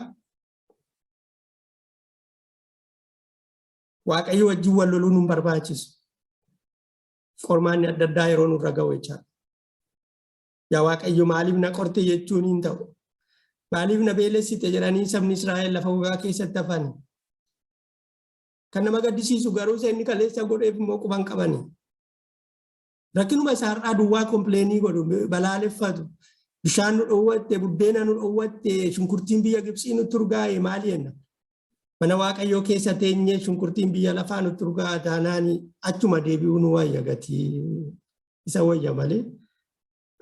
Waaqayyo wajjin wal loluun nun barbaachisu. Qormaanni adda addaa yeroo nurra ga'u jechaadha. Yaa Waaqayyo maaliif na qorte jechuun hin ta'u. Maaliif na beelessite jedhanii sabni Israa'el lafa gogaa keessatti hafan. Kan nama gaddisiisu garuu isa inni kaleessa godheef immoo quban qabani. Rakkinuma isaa har'aa duwwaa kompleenii godhu balaaleffatu. Bishaan nu dhowwatte, buddeena nu dhowwatte, shunkurtiin biyya Gibxii nutti urgaa'e maali jenna. Mana Waaqayyoo keessa teenyee shunkurtiin biyya lafaa nutti urgaa'a taanaan achuma deebi'uu nu wayya gatii isa wayya malee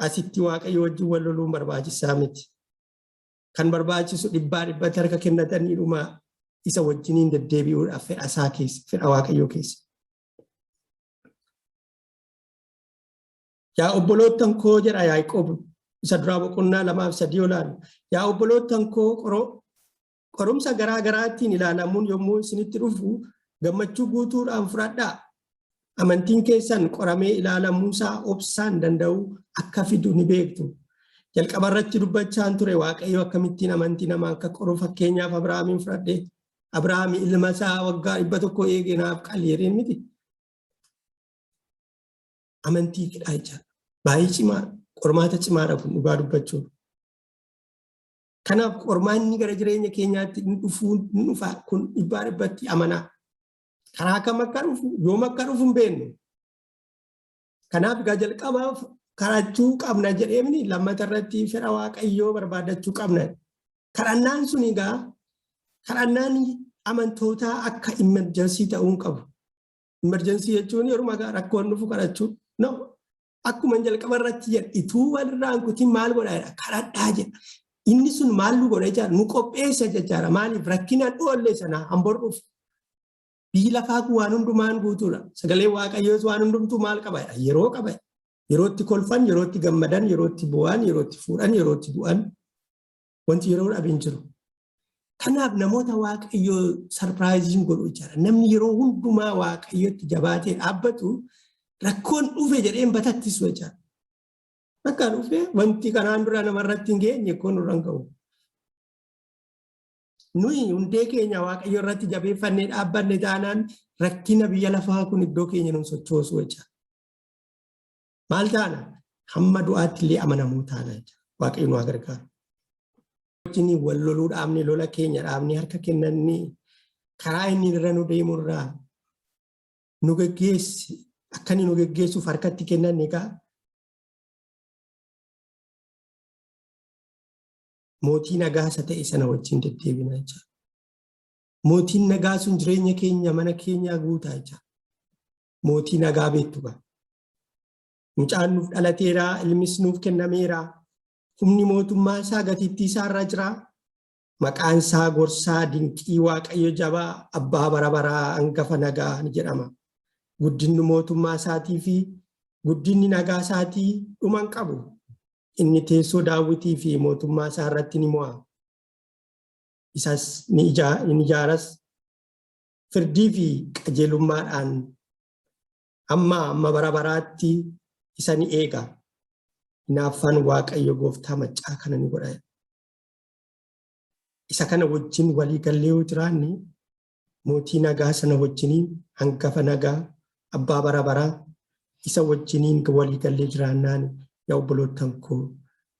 asitti Waaqayyo wajjin wal loluun barbaachisaa miti. Kan barbaachisu dhibbaa dhibbatti harka kennatanii dhuma isa wajjiniin deddeebi'uudhaaf fedha isaa keessa, fedha Waaqayyoo keessa. Yaa obboloottan koo jedha Yaaqoob isa duraa boqonnaa 2 fi 3 olaalu. Yaa obboloottan koo qorumsa garaa garaattiin ilaalamuun yommuu isinitti dhufu gammachuu guutuudhaan fudhadhaa. Amantiin keessan qoramee ilaalamuusaa obsaan danda'uu akka fidu ni beektu. Jalqaba irratti dubbachaan ture Waaqayyo akkamittiin amantii namaa akka qoru fakkeenyaaf Abrahaamiin fudhadhe. Abrahaam ilma isaa waggaa 100 eege naaf qali jedheen miti. Amantii fidhaa jechaadha. Baay'ee cimaa qormaata cimaadha kun dhugaa dubbachuuf. Kanaaf qormaanni gara jireenya keenyaatti hin dhufuu hin dhufa kun dhibbaa dhibbatti amanaa. Karaa kam akka dhufu yoom akka dhufu hin beeknu. Kanaaf egaa jalqaba kadhachuu qabna jedheemni lammata irratti fedha Waaqayyoo barbaadachuu qabna. Kadhannaan sun egaa Kadhannaan amantootaa akka emergency ta'uu hin qabu. Emergency jechuun yeroo rakkoon dhufu kadhachuu. No. Akkuma jalqaba irratti jedhe, ituu walirraa hin kutin maal godhaa jedha? Kadhadhaa jedha. Inni sun maal nu godha jechaadha? Nu qopheessa jechaadha. Maaliif? Rakkinaan oolle sana hambor dhufu. Biyyi lafaa kun waan hundumaan guutuudha. Sagalee Waaqayyoos waan hundumtuu maal qaba jedha? Yeroo qaba. Yeroo itti kolfan, yeroo itti gammadan, yeroo itti bu'an, yeroo itti fuudhan, yeroo itti du'an. Wanti yeroo dhabe hin jiru. Kanaaf namoota Waaqayyoo surprise iin godhu jechaadha. Namni yeroo hundumaa Waaqayyotti jabaatee dhaabbatu rakkoon dhufe jedheen batattisu jechaadha. Bakka dhufe wanti kanaan dura namarratti hin geenye kun nurra hin ga'u. Nuyi hundee keenya Waaqayyo irratti jabeeffannee dhaabbanne taanaan rakkina biyya lafaa kun iddoo keenya nu sochoosu jechaadha. Maal taana? Hamma du'aatti illee amanamuu taana jechaadha. Waaqayyo nu haa gargaaru. Wajjin wal loluu dhaabne, lola keenya dhaabne, harka kennannee karaa inni irra nu deemu irraa nu geggeessi, akka inni nu geggeessuuf harkatti kennanne egaa mootii nagaa isa ta'e sana wajjin deddeebina jechaadha. Mootiin nagaa sun jireenya keenya, mana keenyaa guutaa jechaadha. Mootii nagaa beektu gaa. Mucaan nuuf dhalateera, ilmis nuuf kennameera. Humni mootummaa isaa gatiittii isaa irra jira. Maqaan isaa Gorsaa Dinqii, Waaqayyo Jabaa, Abbaa Bara Baraa, Hangafa Nagaa ni jedhama. Guddinni mootummaa isaatii fi guddinni nagaa isaatii dhuma hin qabu. Inni teessoo Daawwitii fi mootummaa isaa irratti ni mo'a. Isas ni ijaaras, firdii fi qajeelummaadhaan amma amma bara baraatti isa ni eega. Hinaaffaan Waaqayyo gooftaa maccaa kana ni godha. Isa kana wajjin walii gallee yoo jiraanne, mootii nagaa sana wajjiniin, hangafa nagaa, abbaa bara baraa isa wajjiniin walii gallee jiraannaan, yaa obboloottan koo,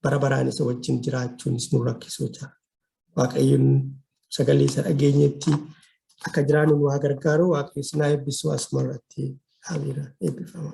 bara baraan isa wajjin jiraachuunis nu rakkisuu jira. Waaqayyoon sagalee isa dhageenyetti akka jiraannu nu haa gargaaru. Waaqayyo sinaa eebbisuu. Asuma irratti dhaabeera, eebbifama.